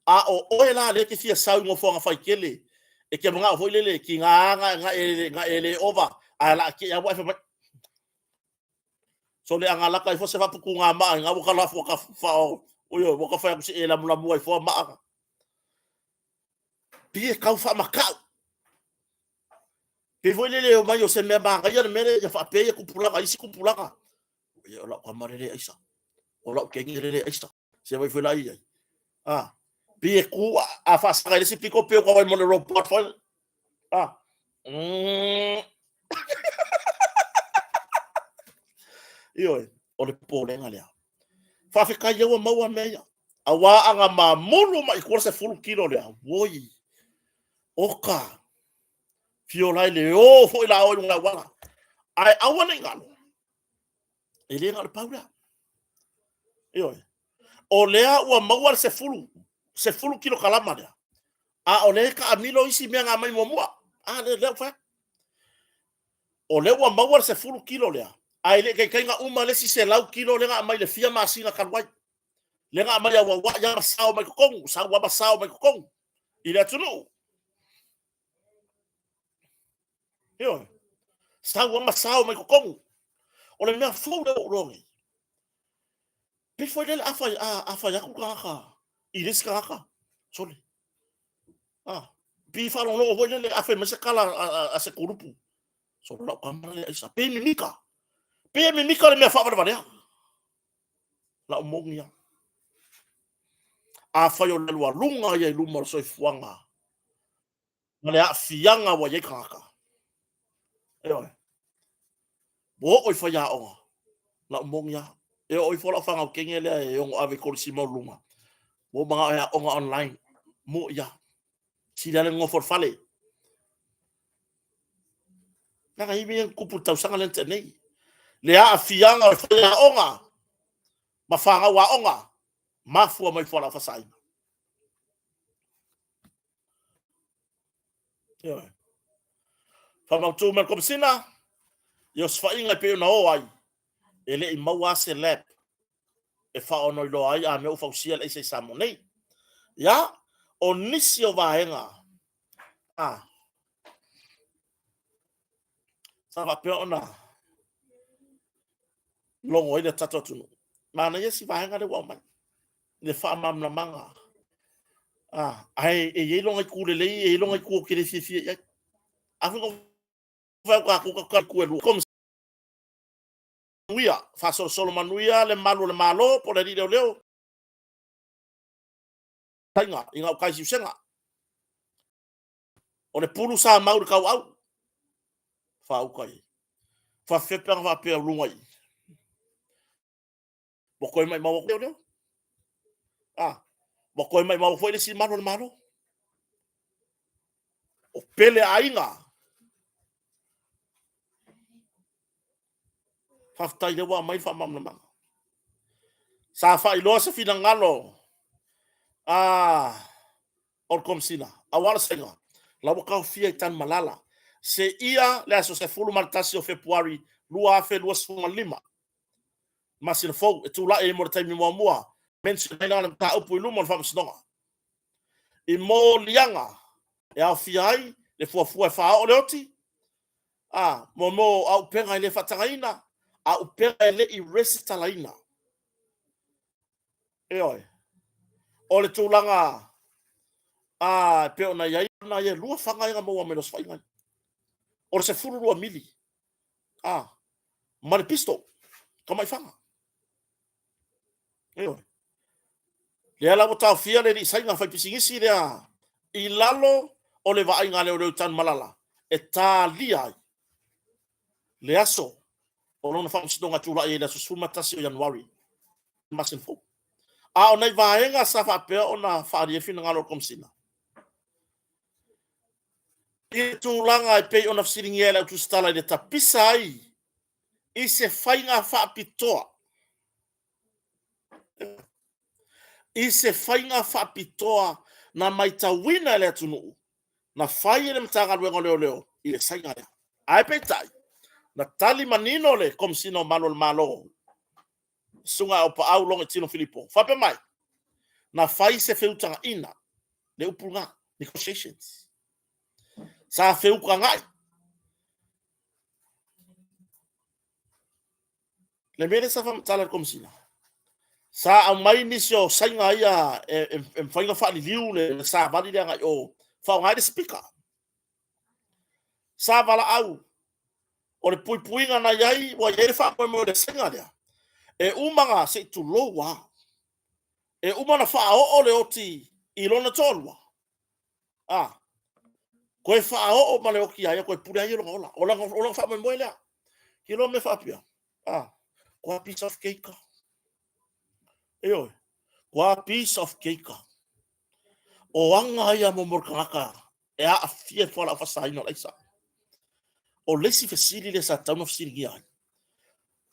A o oe la lea e te fia sau i nofoaga faitele, e te manao foi lele, tiga na e le ova, ae la te au e fai mai. So le aga laka ifo se faaputuga maa i ngā waka lafu waka whao. Oi, ua ka fai atu se e lamulamu ai foa maa. Pi e kau whaamakau. Pe foi lele o mai o se mea manaia le mea lea ia faapea ia tupulaga, isi tupulaga. Ia o lau tama lele aisa. O lau teine lele aisa. Se vai foi la i ai. Ah, pi e ku a faasaga i le isi pito pe o kawai mo le robot foi. Ah. Ioe, o le popolega lea. Faafetai ua maua mea ia. Auā a na mamulu mai i tua le 10 kilo lea, oi, oka, fiola ai le o foi la o i luga o le auala. Ae aua ne i galo, e le na o le pau lea. Ioe. O lea ua maua le 10, 10 kilokalama lea, a o lea e taamilo isi mea na aumai muamua. A lea, lea ua fai atu. O lea ua maua le 10 kilo lea, ae le i taitai ona uma le isi 100 kilo lea na aumai le fia masina talu ai. Lea na aumai auauai lava ma sao mai totonu, sau lava ma sao mai totonu i le atunuu. Ioe. Sau lava ma sao mai totonu. O le mea fou lea ua ou iloa nei. Pei foi lele a fai, a, a fai atu le tagata i le isi tagata, sole. A, pi faalogologo foi lele a fai mai se tala a, a, a se kulupu. Sole lau tama le aisa. Pei mimika. Pei e mimika le mea faavalevalea. Lau moni lava. Afai o le alualuga ia i luma o le soifuaga ma le aafiaga ua i ai tagata, ioe, ua oo i faiaoga, lau moni lava, e oo ifo lau fanau teine lea e ono ave i kolisi maualuluga, ua ou manao e aoga online, mo'i lava, sili lava le nonofo i le fale. Leaga e i ai mea ia na tutupu i le tausaga lea na tea nei, le aafiaga o le faiaoga ma fanau aoga, mafua mai fualaau faasaina. Ioe. Faamautu mai le Komesina, i osofaiga e pei ona o ai, e le i maua lava se lab e faaonoiloa ai a mea ua fausia le aisa i Samoa nei. Ia, o nisi o vaega a sa faapea ona logo ai le tatou atunuu. Manaia si vaega lea ua aumai, le faamalamalamaga. Ah, ae e i ai lona itu lelei, e i ai lona itu ou te le fiafia i ai. A foi na fai atu tatou tatou itu e lua. Manuia, faasolosolo manuia le malu o le Malo po o le alii leoleo. Taiga i gauta i Siusega. O le pulu sa mau i le tauau. Faauka i. Faafefea pe ana faapea o luga i. Ua toe maimau atu lea. Ah, ua toe maimau foi le isi malu o le Malo. O pele aiga. Faafetai lea ua aumai le faamalamalamaga. Sa faailoa se finagalo a o le Komesina, aua o le saiga, la ua taofia i Tanumalala seia le aso 11 o Fepuari 2025, masina fou, e tulai ai mo le taimi muamua, mention ai la le mataupu i luma o le Faamasinoga. I moliaga e aofia ai le fuafua e faaoo le oti, a, mo auupega e le faatagaina, auupega e le i resitalaina. Ioe. O le tulaga a e pei ona i ai na ia lua faga ia na maua mai le osofaiga. O le 12 mili a ma le pistol, tamai faga. Ioe. Lea la ua taofia le alii Saina faipisinisi lea i lalo o le vaaiga a leoleo i Tanumalala e talia ai le aso o lona faamasinoga e tulai ai i le aso 11 o Ianuari masina fou. A o nai vaega sa faapea ona faaalia ai finagalo o le Komesina i le tulaga e pei ona fesiligia e le au tusitala i le tapisa ai i se faiga faapitoa i se faiga faapitoa na matauina e le atunuu na fai e le Matagaluega o Leoleo i le saiga lea. Ae peitai, na tali manino le Komesina o Malu o le Malo, Susuga ia Auuapaau Logoitino Filipo, faapea mai, na fai se feutagaiga, le upu lena, negotiations. Sa feutagai le mea lea sa faamatala e le Komesina. Sa aumai nisi o saiga ia e mafai ona faaliliu le savali lea agai i o, faaaoga ai le speaker. Sa valaau, o le puipuiga na i ai, ua i ai le faamoemoe o le saiga lea, e uma na, se i tulou lava, e uma ona faaoo le oti i lona toalua, a, toe faaoo ma le oti ia ia, toe pule ai ia lona ola. O lona faamoemoe lea. Ki loa mea faapea, a, kua piece of cake. Ioe, kua piece of cake. O aga ia mo mo le tagata e aafia i fualaau faasaina o le aisa. O le isi fesili lea sa tatau ona fesiligia ai,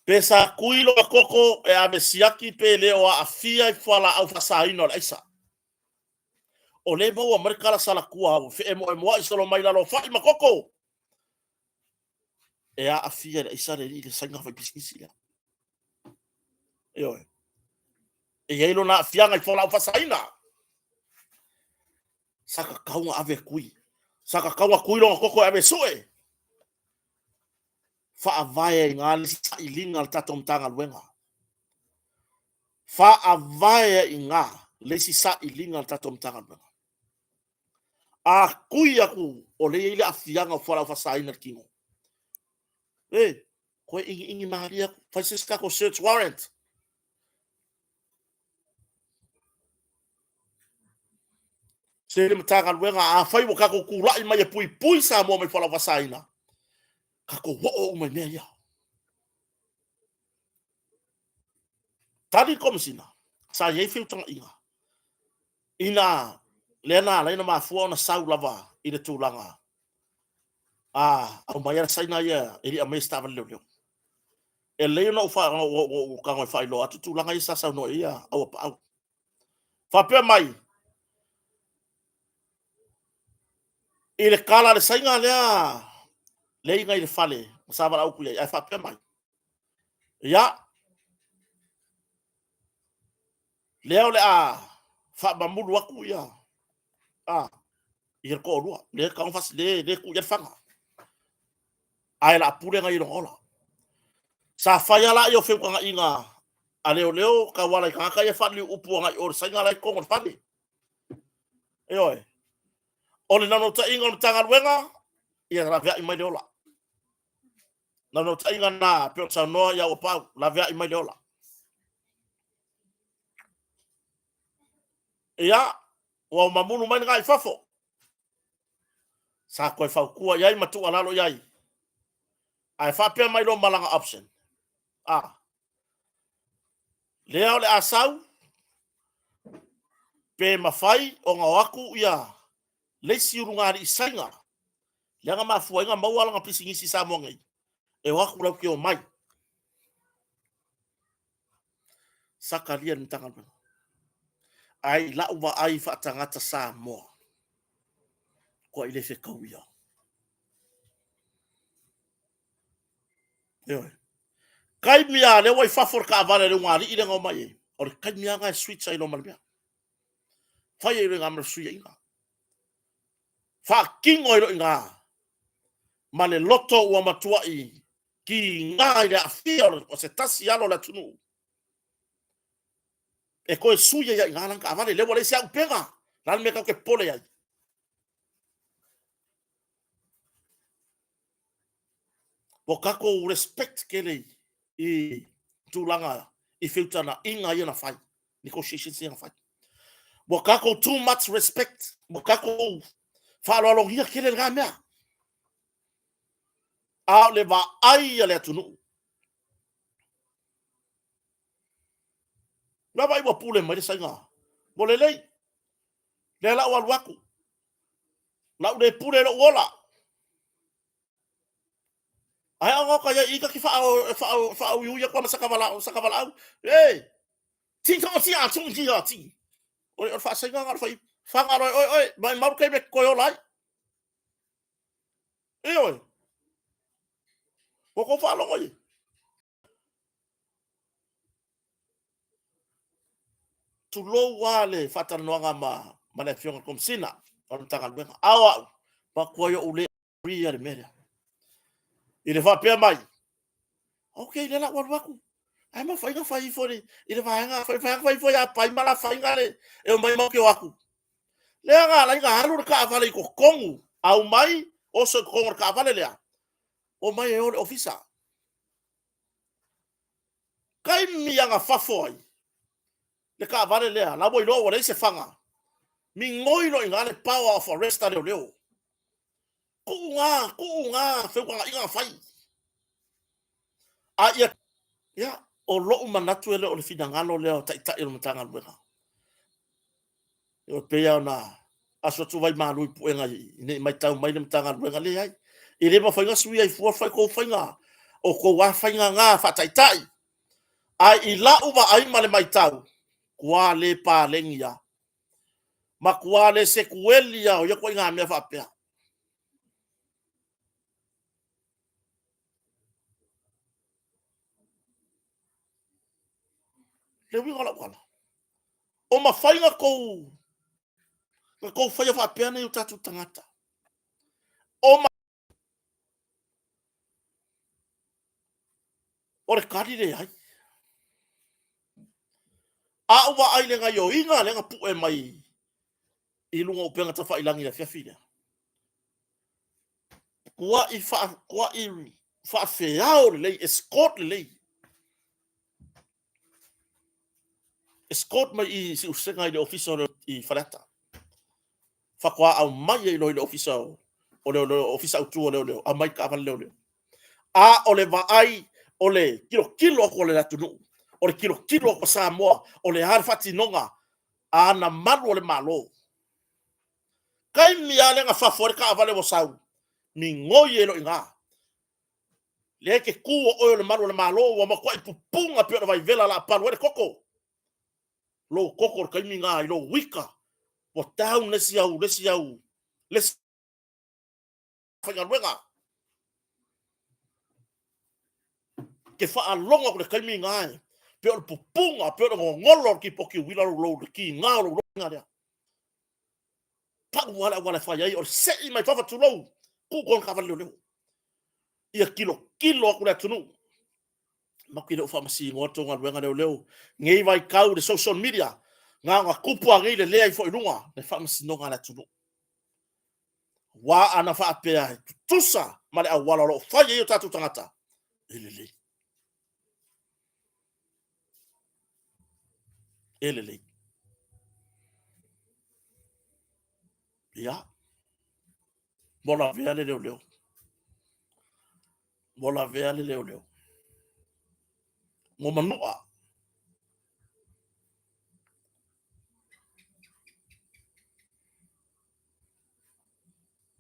pe sa kui lona koko e ave siaki pe le o aafia i fualaau faasaina o le aisa. O lea e maua mai le tala salatua ua feemoemoai solo mai lalo o fai ma koko e aafia i le aisa le alii le saiga faipisinisi lea. Ioe. E i ai lona aafiaga i fualaau faasaina. Sa tatau ona ave e kui. Sa tatau ona kui lona koko e ave e sue. Faavae ai i ina le sailiga a le tatou Matagaluega. Faavae ai i ina le isi sailiga a le tatou Matagaluega. A kui atu o lea e i ai le aafiaga o fualaau faasaina i le tino, e, toe iniini malie atu, fai se isi tatou search warrant. Se le Matagaluega, afai ua tatou tulai mai e puipui Samoa mai fualaau faasaina, tatou oo uma i mea ia. Tali le Komesina, sa i ai feutagaiga ina lea na ala ai ona mafua ona sau lava i le tulaga a aumai le Saina ia e le i aumaia se taavale leoleo. E lelei ona ou tago e faailoa atu tulaga ia sa saunoa i ai Auapaau. Faapea mai, i le tala a le Saina lea lea i le fale ma sa valaau atu i ai, ae faapea mai, ia, lea o le a faamamulu atu ia, a, ia le toalua, lea e tago lea, lea e tuu i ai le faga. Ae o le a pule na i lona ola. Sa fai lava lea o feutagaiga a leoleo tauala i tagata ia faaliliu upu agai i o i le Saina la e i totonu o le fale. Ioe. O le naunautaiga o le Matagaluega, ia laveai mai le ola. Naunautaiga na pei ona saunoa ia Auapaau, laveai mai le ola. Ia, ua mamulu mai lena i fafo. Sa toe fautua i ai ma tuualalo i ai. Ae faapea mai loa ma lana option. A, lea o le a sau, pe mafai ona o atu ia le isi ulugalii Saina, lea na mafua ai ona maua lana pisinisi i Samoa nei, e o atu latou te omai. Sa talia e le Matagaluega. Ae i lau vaai faatagata Samoa, toai le fetau ia. Ioe. Taimi lava lea ua i fafo le taavale a le ulugalii lea na omai ai, o le taimi lava lena e switch ai loa ma le mea. Fai ai loa i ina ma le fesuiaiga. Faatino ai loa i ina ma le loto ua matuai kiga i le aafia o se tasi alo o le atunuu e toe sui ai i ina lana taavale. Lea ua leai se aupega, o le a le mea tatou te popole ai? Ua tatou respect tele i tulaga i feutagaiga ia na fai, negotiations ia na fai. Ua tatou too much respect, ua tatou faaaloalogia tele lena mea. A o le vaai a le atunuu, na vaai ua pule mai le Saina, ua lelei, lea la ua alu atu, la u le pule lou ola. Ae a oka ia i ka ki whaauiui aku ama sakavalaau. E, ti tong ti a tung ti a ti. O le whaasainga ngā whai, whanga roi oi oi, mai maru kei me koe ola ai. E oi. Ua kou faalogo ia. Tulou lava le faatalanoaga ma, ma le Afioga i le Komesina o le Matagaluega. A o au, matuai ou le agree le mea lea. I le faapea mai, ok, lea la ua alu atu. Ae mafai na fai ifo i le vaega, fai vaega fai ifo ia pai ma la faiga le e omai mau ke o atu. Lea na alai na alu le taavale i totonu, aumai, oso i totonu o le taavale lea, omai e o le ofisa. Taimi a na fafo ai le taavale lea, la ua iloa ua leai se faga, migoi loa i ina le power of arrest a leoleo. Tuu na, tuu na feutagaiga na fai. A ia, ia, o lou manatu e le o le finagalo lea o Taitai o le Matagaluega. E pei lava ona asu atu vaimalu i puega ne i matau mai le Matagaluega, leai. E le mafai ona suia ai fua fai tou faiga, o tou lava faiga na faataitai. Ae i lau vaai ma le matau, matua le paleni lava, matua le setueli lava o ia ituaiga mea faapea. Le uiga o lau tala, o mafai ona tou na tou faia faapea nei o tatou tagata. O, ma... o le tali leai. A ou vaai i le gaioiga lea na pue mai i luga o upega tafailagi i le afiafi lea, tuai faa, tuai faafeao lelei, escort lelei, escort mai i Siusega i le ofisa o i Faleata. Faatoa aumai ai loa i le ofisa o leoleo, ofisa autu o leoleo, aumai taavale leoleo. A o le vaai, o le tilotilo atu a le atunuu, o le tilotilo atu a Samoa, o le a le faatinoga a ana malu o le Malo. Taimi lava lea na fafo ai le taavale ua sau, migoi ai loa i ina. Lea e te tu o oe o le malu o le Malo, ua matuai pupuna pei o le vaivela o le a palu ai le toto. Lou toto i le taimi lena i lou ika, ua down le isi au, le isi au, le isi faigaluega. Ke faalogo atu i le taimi lena e pei o le pupuga, pei o le gogolo o le tipoti uila lou lou, le tiga o lou lou lea. Pau lava le auala e fai ai o le sei mai fafo, tulou, tuu tonu taavale leoleo. Ia tilotilo atu le atunuu. Matou te le o faamasinoa le tou galuega leoleo. Nei vaitau i le social media, na ona tupu lava nei lelea ifo i luga le faamasinoga a le atunuu. Aua ana faapea e tutusa ma le auala o lo o fai ai o tatou tagata, e lelei. E lelei. Ia, ua lavea le leoleo. Ua lavea le leoleo. Ua manua.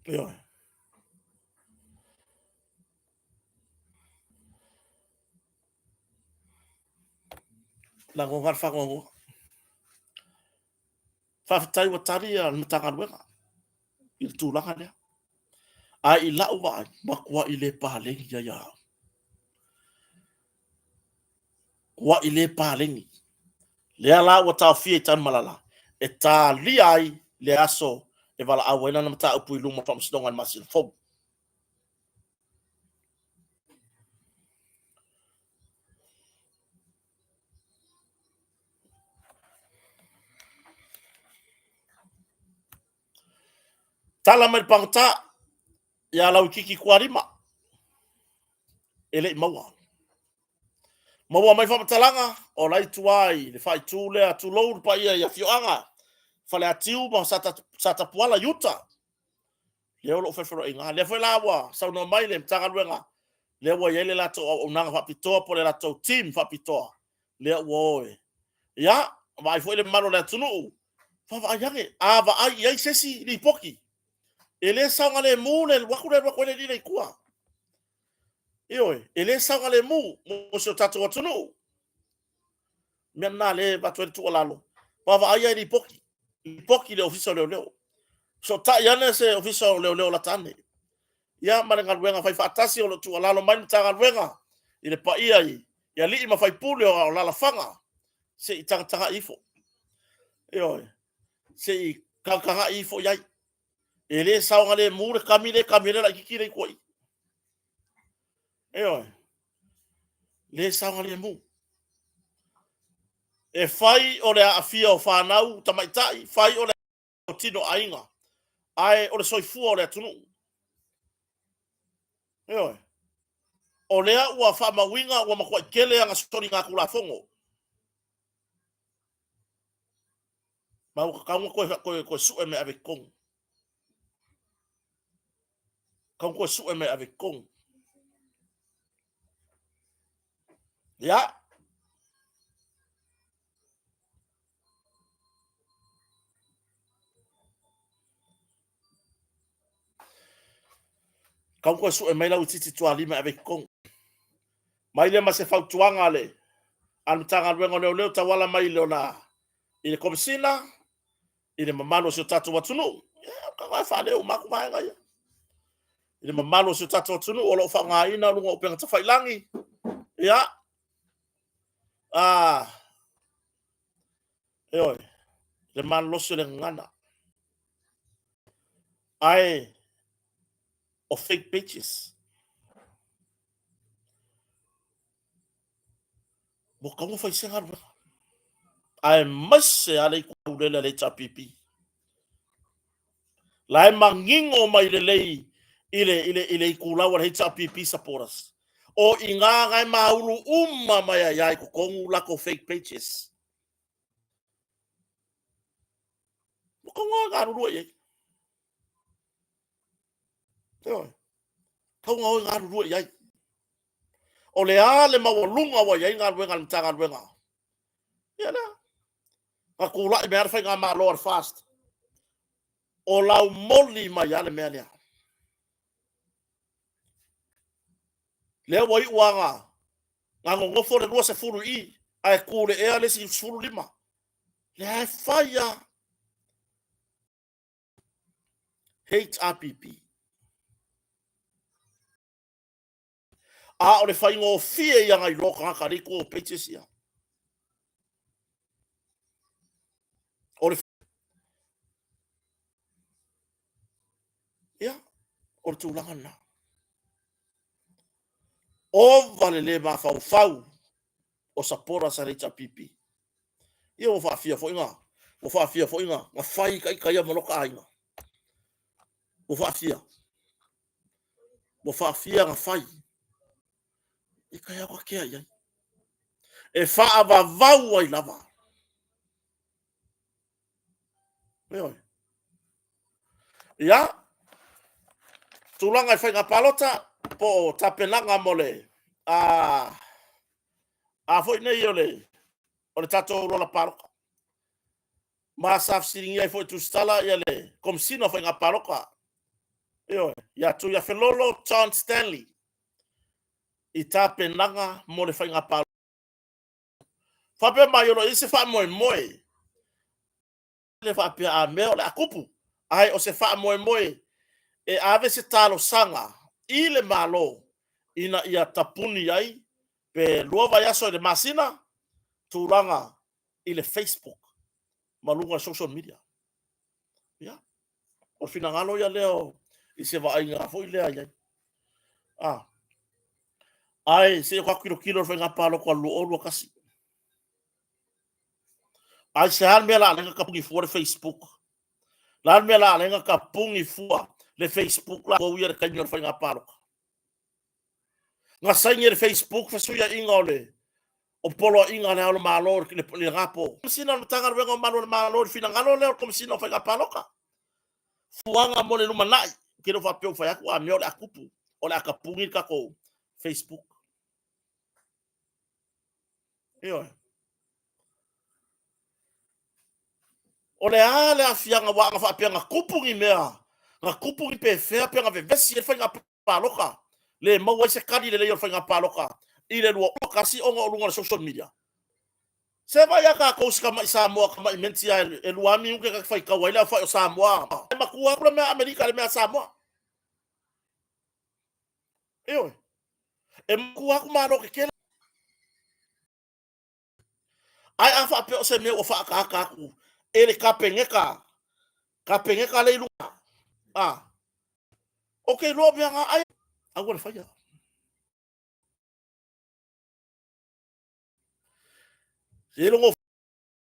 Ioe. Lagona le faanoanoa. Faafetai ua tali le Matagaluega i le tulaga lea. Ae i lau vaai, matuai le paleni ia ia au. Matuai le paleni. Lea la ua taofia i Tanumalala e talia ai le aso e valaau ai lana mataupu i luma o le Faamasinoga i le masina fou. Tala mai le pagota ia Lauititi Tualima, e le i maua. Maua mai faamatalaga o la i tua i le faaitu lea, tulou le paia i afioaga Faleatiu ma Satapuala i uta. Lea o lo o fefeloaiga. Lea foi la ua saunoa mai le Matagaluega, lea ua i ai le latou auaunaga faapitoa po o le latou team faapitoa, lea ua o e. Ia, vaai foi le mamalu o le atunuu, vaavaai ane, a vaai i ai se isi lipoti, e le saogalemu le alu atu le alu atu ai le alii lea i tua. Ioe, e le saogalemu mo si o tatou atunuu. Mea lena lea e avatu ai le tuualalo, vaavaai lava i lipoti, lipoti i le Ofisa o Leoleo. Fesootai ane se Ofisa o Leoleo lata ane. Ia ma le galuega fai faatasi o lo o tuualalo mai le Matagaluega i le paia i alii ma faipule o alalafaga, se i tagatagai ifo. Ioe, se i tagatagai ifo i ai. E le saogalemu le kami lea e kami ai le laitiiti lea i tua i. Ioe, le saogalemu. E fai o le aafia o fanau tamaitai, fai o le o tino aiga, ae o le soifua o le atunuu. Ioe. O lea ua faamauina ua matuai tele ana soligatulafono. Ma ua tatau ona toe, toe, toe sue mea e ave i totonu. Tatau ona toe sue mea e ave i totonu. Ia. Tatau ona toe sue mai Lauitiiti Tualima e ave i totonu. Mai lea ma se fautuaga a le a le Matagaluega o Leoleo tauala mai i lona i le Komesina i le mamalu o si o tatou atunuu. Ia, o e faaleo uma atu vaega ia. I le mamalu o si o tatou atunuu o lo o faaaogaina luga o upega tafailagi. Ia, a, ioe, le malolosi o le gagana. Ae o fake pages. Ua tatau ona fai se galuega. Aemaise lava le itulau lele a le HRPP. La e manino mai lelei i le, i le, i le itulau a le HRPP supporters. O i ina na e maulu uma mai ai lava i totonu latou fake pages. Ua tatau ona galulue i ai. Ioe. Tatau ona o e galulue i ai. O le a le maualuga ua i ai galuega a le Matagaluega? Ia lea. Na tulai mai lava le faigamalo a le FAST. O laumoli mai lava le mea lea. Lea ua iu lava na nonofo le 20 i i, ae tu i le ea le isi 15. Lea e fai lava. HRPP. A o le faigofie ia na iloa tagata lea i tua o pages ia. O le Ia, o le tulaga lena. Ova le le mafaufau o supporters a le HRPP. Ia ua faafia foi na, ua faafia foi na, na fai ita ia ma loka aiga. Ua faafia. Ua faafia na fai. I ka iau kea i ai. E faavavau ai lava. Ioe. Ia, tulaga i faiga palota, po o tapenaga mo le, a, a foi nei o le, o le tatou lola palota. Ma sa fesiligia ai foi Tusitala ia le Komesina o Faiga Palota, ioe, ia Tuiafelolo John Stanley i tapenaga mo le faiga palota. Faapea mai o lo o i ai se faamoemoe le faapea a mea o le a tupu, ae o se faamoemoe e ave se talosaga i le Malo ina ia tapuni ai pe 2 vaiaso i le masina tulaga i le Facebook ma luga o social media. Ia, o le finagalo ia lea o, i se vaaiga foi lea i ai. Ah. Ae se i o tatou tilotilo i le faiga palota 2021. Ae se a le mea la ala ai ona tapuni fua le Facebook? Le a le mea la ala ai ona tapuni fua le Facebook latou ia i le taimi o le faiga palota? Na saini e le Facebook fesuiaiga o le o poloaiga a le Ao o le Malo i lena po. Komesina o le Matagaluega o Malu a le Malo i le finagalo lea o le Komesina o Faiga Palota. Fuaga mo le lumanai, ou te le o faapea ua fai atu a mea o le a tupu, o le a tapuni le tatou Facebook. Ioe. O le a le aafiaga aua ana faapea na tupu ni mea, na tupu ni pefea pe na vevesi ai le faiga palota, le maua ai se tali lelei o le faiga palota i le 21 ona o luga o le social media. Se vaai a tatou si tamai Samoa tamai menti a e 2 minute ta te faitau ai le aofai o Samoa. E matua atu le mea Amerika i le mea Samoa. Ioe. E matua atu Malo tetele. Ae a faapea o se mea ua faaataata atu e le Kapeneta, Kapeneta lea i luga, a, ou te iloa mea na ai, aua le faia. E logo.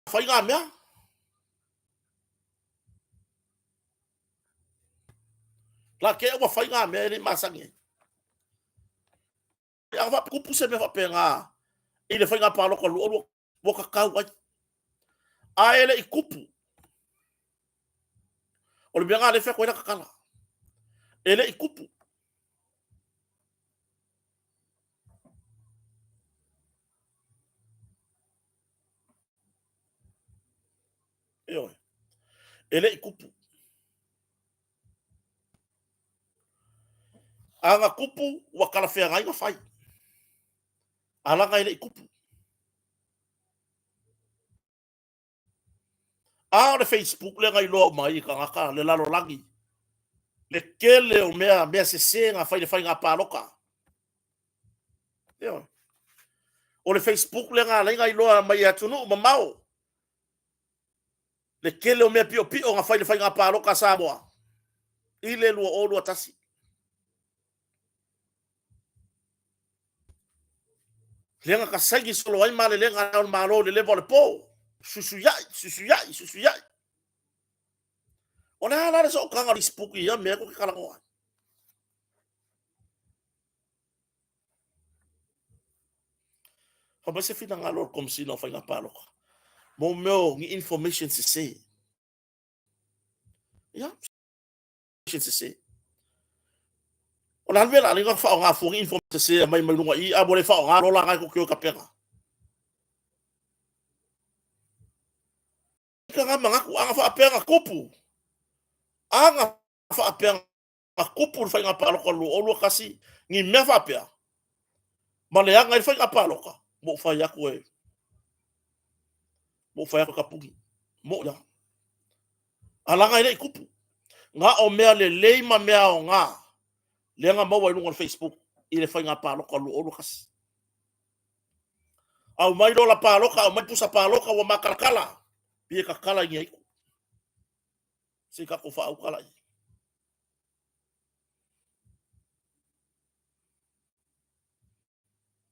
fai ngā mea. La ke ua fai ngā mea e le masani ai. A whakupu se mea whapenga i le whainga pāloka lua lua ua kakau ai. A e le i kupu. O le mea ngā le whea koe la kakala. E le i kupu. Ioe. E le i kupu. A na kupu, ua talafeagai na fai. A laga e le i kupu. A o le Facebook lea na iloa uma ai e tagata le lalolagi le tele o mea, mea sese na fai le faiga palota. Ioe. O le Facebook lea na alai na iloa mai e atunuu mamao le tele o mea piopio na fai le faiga palota a Samoa i le 2021. Lea na kasaigi solo ai malelega a le Malo i le leva o le po. Suisuiai, suisuiai, suisuiai. O le a la le sootaga o le Facebook i ia mea tou te talanoa ai? Fai mai se finagalo o le Komesina o Faiga Palota mo mea o ni information sese. Ia, sese. O le a le mea o le a ala ai ona faaaoga fua ni information sese e aumai mai luga i i, a ua le faaaoga lola na e tou te o e tapena. Ka ngā manatu, a na faapea na tupu, a na faapea na tupu le faiga palota 2021, ni mea faapea, ma leaga ai le faiga palota, ua ou fai atu e, ua ou fai atu e tapuni. Moʻi lava. A laga e le i tupu. Na o mea lelei ma mea aoga lea na maua i luga o le Facebook i le faiga palota 2021. Aumai lola palota, aumai pusa palota ua makalakala, pei e tatala i ni aitu. Se i tatou faauka laia.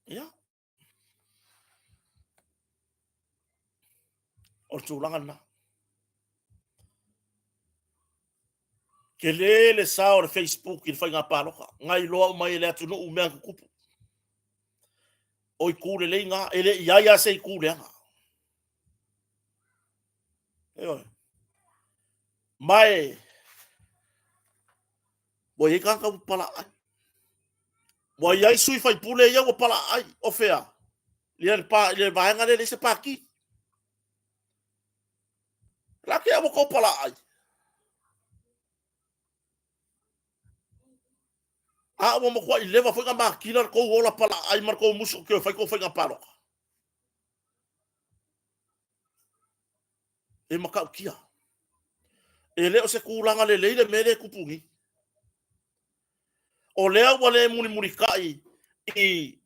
Ia. O le tulaga lena. Tele le sao o le Facebook i le faiga palota. Na iloa uma ai e le atunuu mea tutupu. O itu lelei na, e le i ai lava se itu leaga. Ioe. Ma e, ua i ai tagata ua palaai. Ua i ai sui faipule ia ua palaai. O fea? Ia le, pa, le vaega lea e leai se pati. La ke ua kou palaai. A ua matua i leva foi na makila le kou ola palaai ma le kou musu ke fai kou faiga paloka. E matautia. E le o se tulaga lelei le mea lea e tupu nei. O lea ua le mulimulitai i,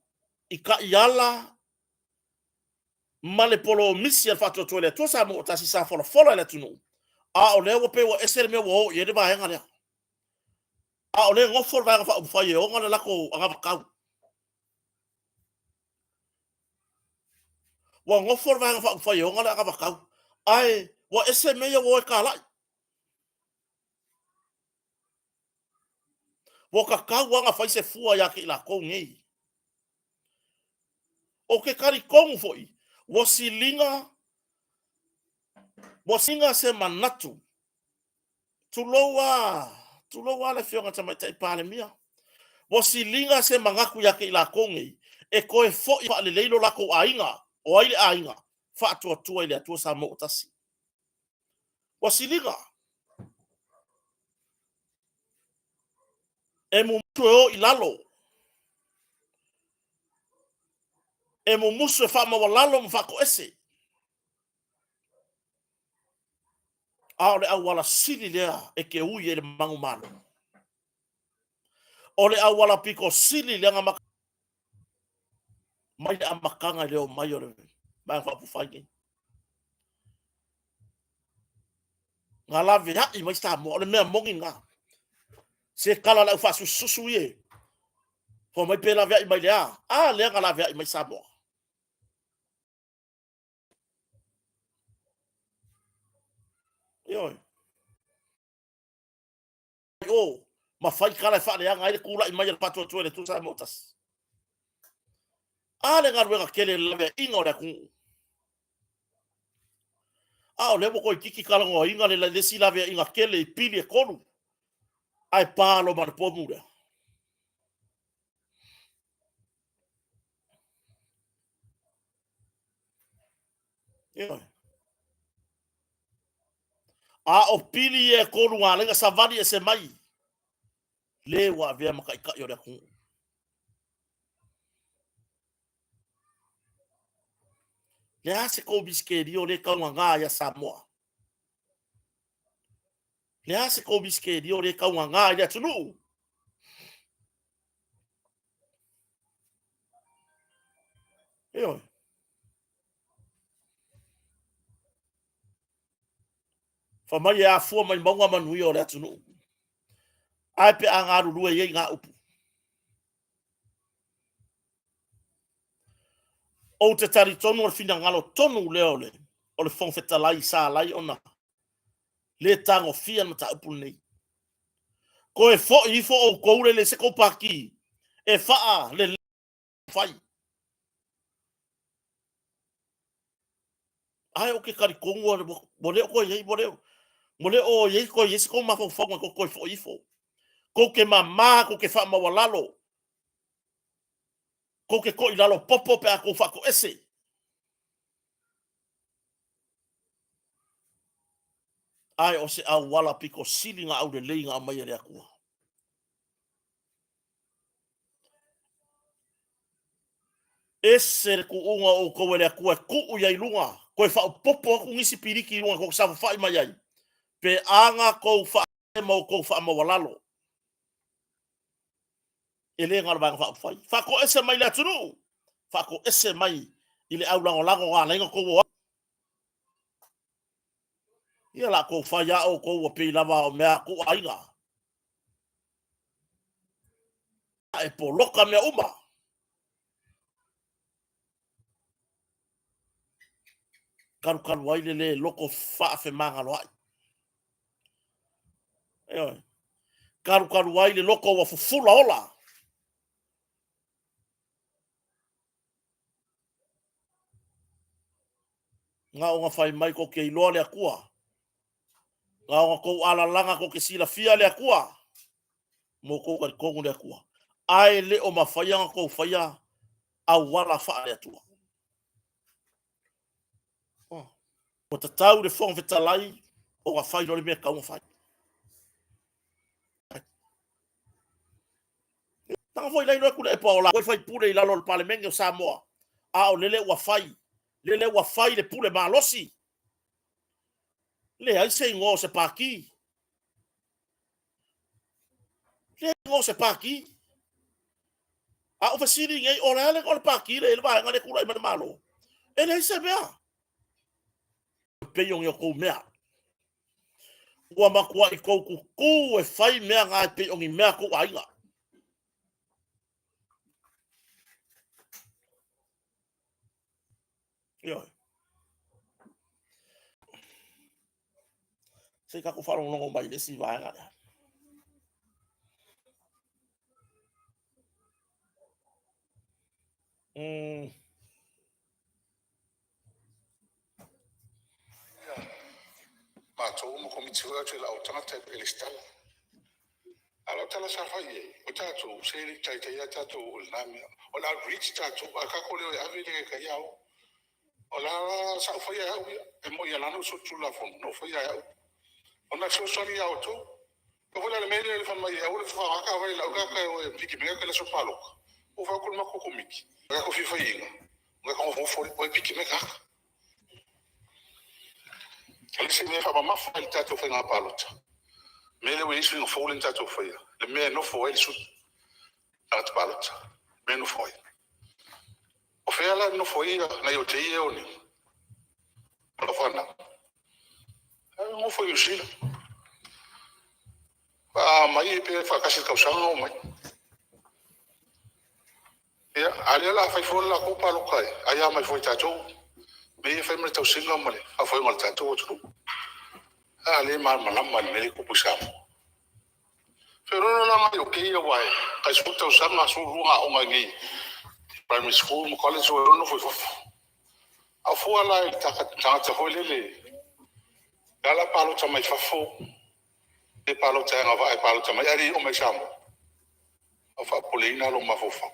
i taiala ma le polomisi a le Faatuatua i le Atua Samoa ua tasi sa folafola i le atunuu, a o lea ua pei ua ese le mea ua oo i ai le vaega lea. A o lea e nofo le Vaega Faaupufai e ona le latou anavatau. Ua nofo le Vaega Faaupufai e ona le anavatau, ae ua ese mea ia ua o e talai. Ua tatau lava ona fai se fua ia te i latou nei. O ke talitonu foi, ua siliga, ua siliga se manatu, tulou a, tulou a le Afioga i le Tamaitai Palemia, ua siliga se manatu ia te i latou nei, e toe foi faalelei lo latou aiga, o ai le aiga? Faatuatua i le Atua Samoa ua tasi. Ua siliga. E mumusu e o i lalo. E mumusu e faamaualalo ma faatoese. A o le auala sili lea e te ui ai le manumalo. O le auala pito sili lea na mai le amataga i le omai o le Vaega Faaupufai nei. Na laveai mai Samoa, o le mea moni lena. Se tala a le aufaasusususu ie. Fai mai pe laveai mai le a? A lea na laveai mai Samoa. Ioe. O, ma fai tala e faaleaga ai le tulai mai a le Faatuatua i le Atua Samoa Tasi. A le galuega tele i le laveaiga o le atunuu. A o lea ua toeitiiti talanoaina le isi laveaiga tele i pili e 3, ae pa loa ma le pomu lea. Ioe. A o pili ia e 3 na ala ai ona savali ese mai, le ua avea ma taitai o le atunuu. Le a se kou misitelio le taugaga ia Samoa? Le a se kou misitelio le taugaga i le atunuu? Ioe. Fai mai e afua mai mauga manuia o le atunuu. Ae pe a galulue i ai ngā upu. Ou te talitonu o le finagalo tonu lea o le o le Fofoga Fetalai sa ala ai ona le tagofia le mataupu lenei. Toe foi ifo outou le le se kou pati e faa le fai. Ae ou te talitonu ua le o toe i ai, ua le o i ai toe i ai se tou mafaufauga e tou toe foi ifo. Tou te mama, tou te faamaualalo, tou te toilalo popo pe a tou faatoese. Ae o se auala pito sili na aulelei na aumai e le Atua. Ese le tuuga o outou e le Atua e tuu i ai i luga, toe faaopoopo atu nisi piliki i luga tou te saofafai mai ai, pe aga tou faa ma outou faamaualalo. E le na o le Vaega Faaupufai. Faatoese mai le atunuu, faatoese mai i le aulagolago na ala ai ona tou o atu. Ia la tou fai a outou ua pei lava o mea a tou aiga. E poloka mea uma. Kalukalu ai le le loto faafemagaloai. Ioe. Kalukalu ai le loto ua fufula ola. Na ona fai mai tou te iloa le Atua. Na ona tou alalaga tou te silafia le Atua. Mo tou talitonu le Atua. Ae le o mafai ona tou faia auala faale-Atua. Oh. Ua tatau le Fofoga Fetalai ona fai loa le mea e tatau ona fai. Tanga foi lai loa Tuilaepa o la foi faipule i lalo o le Palemene o Samoa, a o lele ua fai, lele ua fai le pule malosi. Leai se igoa o se pati. Leai igoa o se pati. A ou fesili nei, o le a le igoa o le pati lea i le vaega lea e tulai mai le Malo? E leai se mea. E pei o ni outou mea. Ua matuai tou tutū e fai mea na e pei o ni mea a tou aiga. Ioe. Se i tatou faalogologo mai i le isi vaega lea. Matou ma komiti foi atu i lau tagata e lesitala. A o lau tala sa fai i ai, o tatou, se le i taitai lava tatou oo i lena mea. O le outreach tatou, a tatou le o e ave le taitai o. O la sa ou faia e au ia, e moni ala na ou solitulafono, na ou faia e au. Ona e fesoasoani ia outou. E foi la le mea lea fai mai e aua le faaaoga taavale a lau tagata e o e piki mai le aso palota. Ua fai atu le matou komiti. O le fifaiga, o le nofo o e piki mai tagata. O le isi mea e faamamafa i le tatou faiga palota, mea lea ua i ai suiga fou lea na tatou faia, le mea e nofo ai le sui tagata palota, mea e nofo ai. O fea la e nofo ai nai o te ia e o nei? O lau fanau. E nofo i Niu Sila. A mai pe faatasi i le tausaga o mai. Ia, a lea la fai foi le latou palota e ai mai foi tatou. Mea ia fai ma le tausiga ma le faafoega o le tatou atunuu. A le malamalama i le mea lea e tupu i Samoa. Feoloolo la nai o kei aua e tai 10 tausaga, 12 na aoga i nei primary school ma college ua nofo i fafo. A fua la i le tagata foi lele, le ala palota mai fafo, le palota e agavaa e palota mai, ae le i oo mai i Samoa. O faapopoleina lou mafaufau.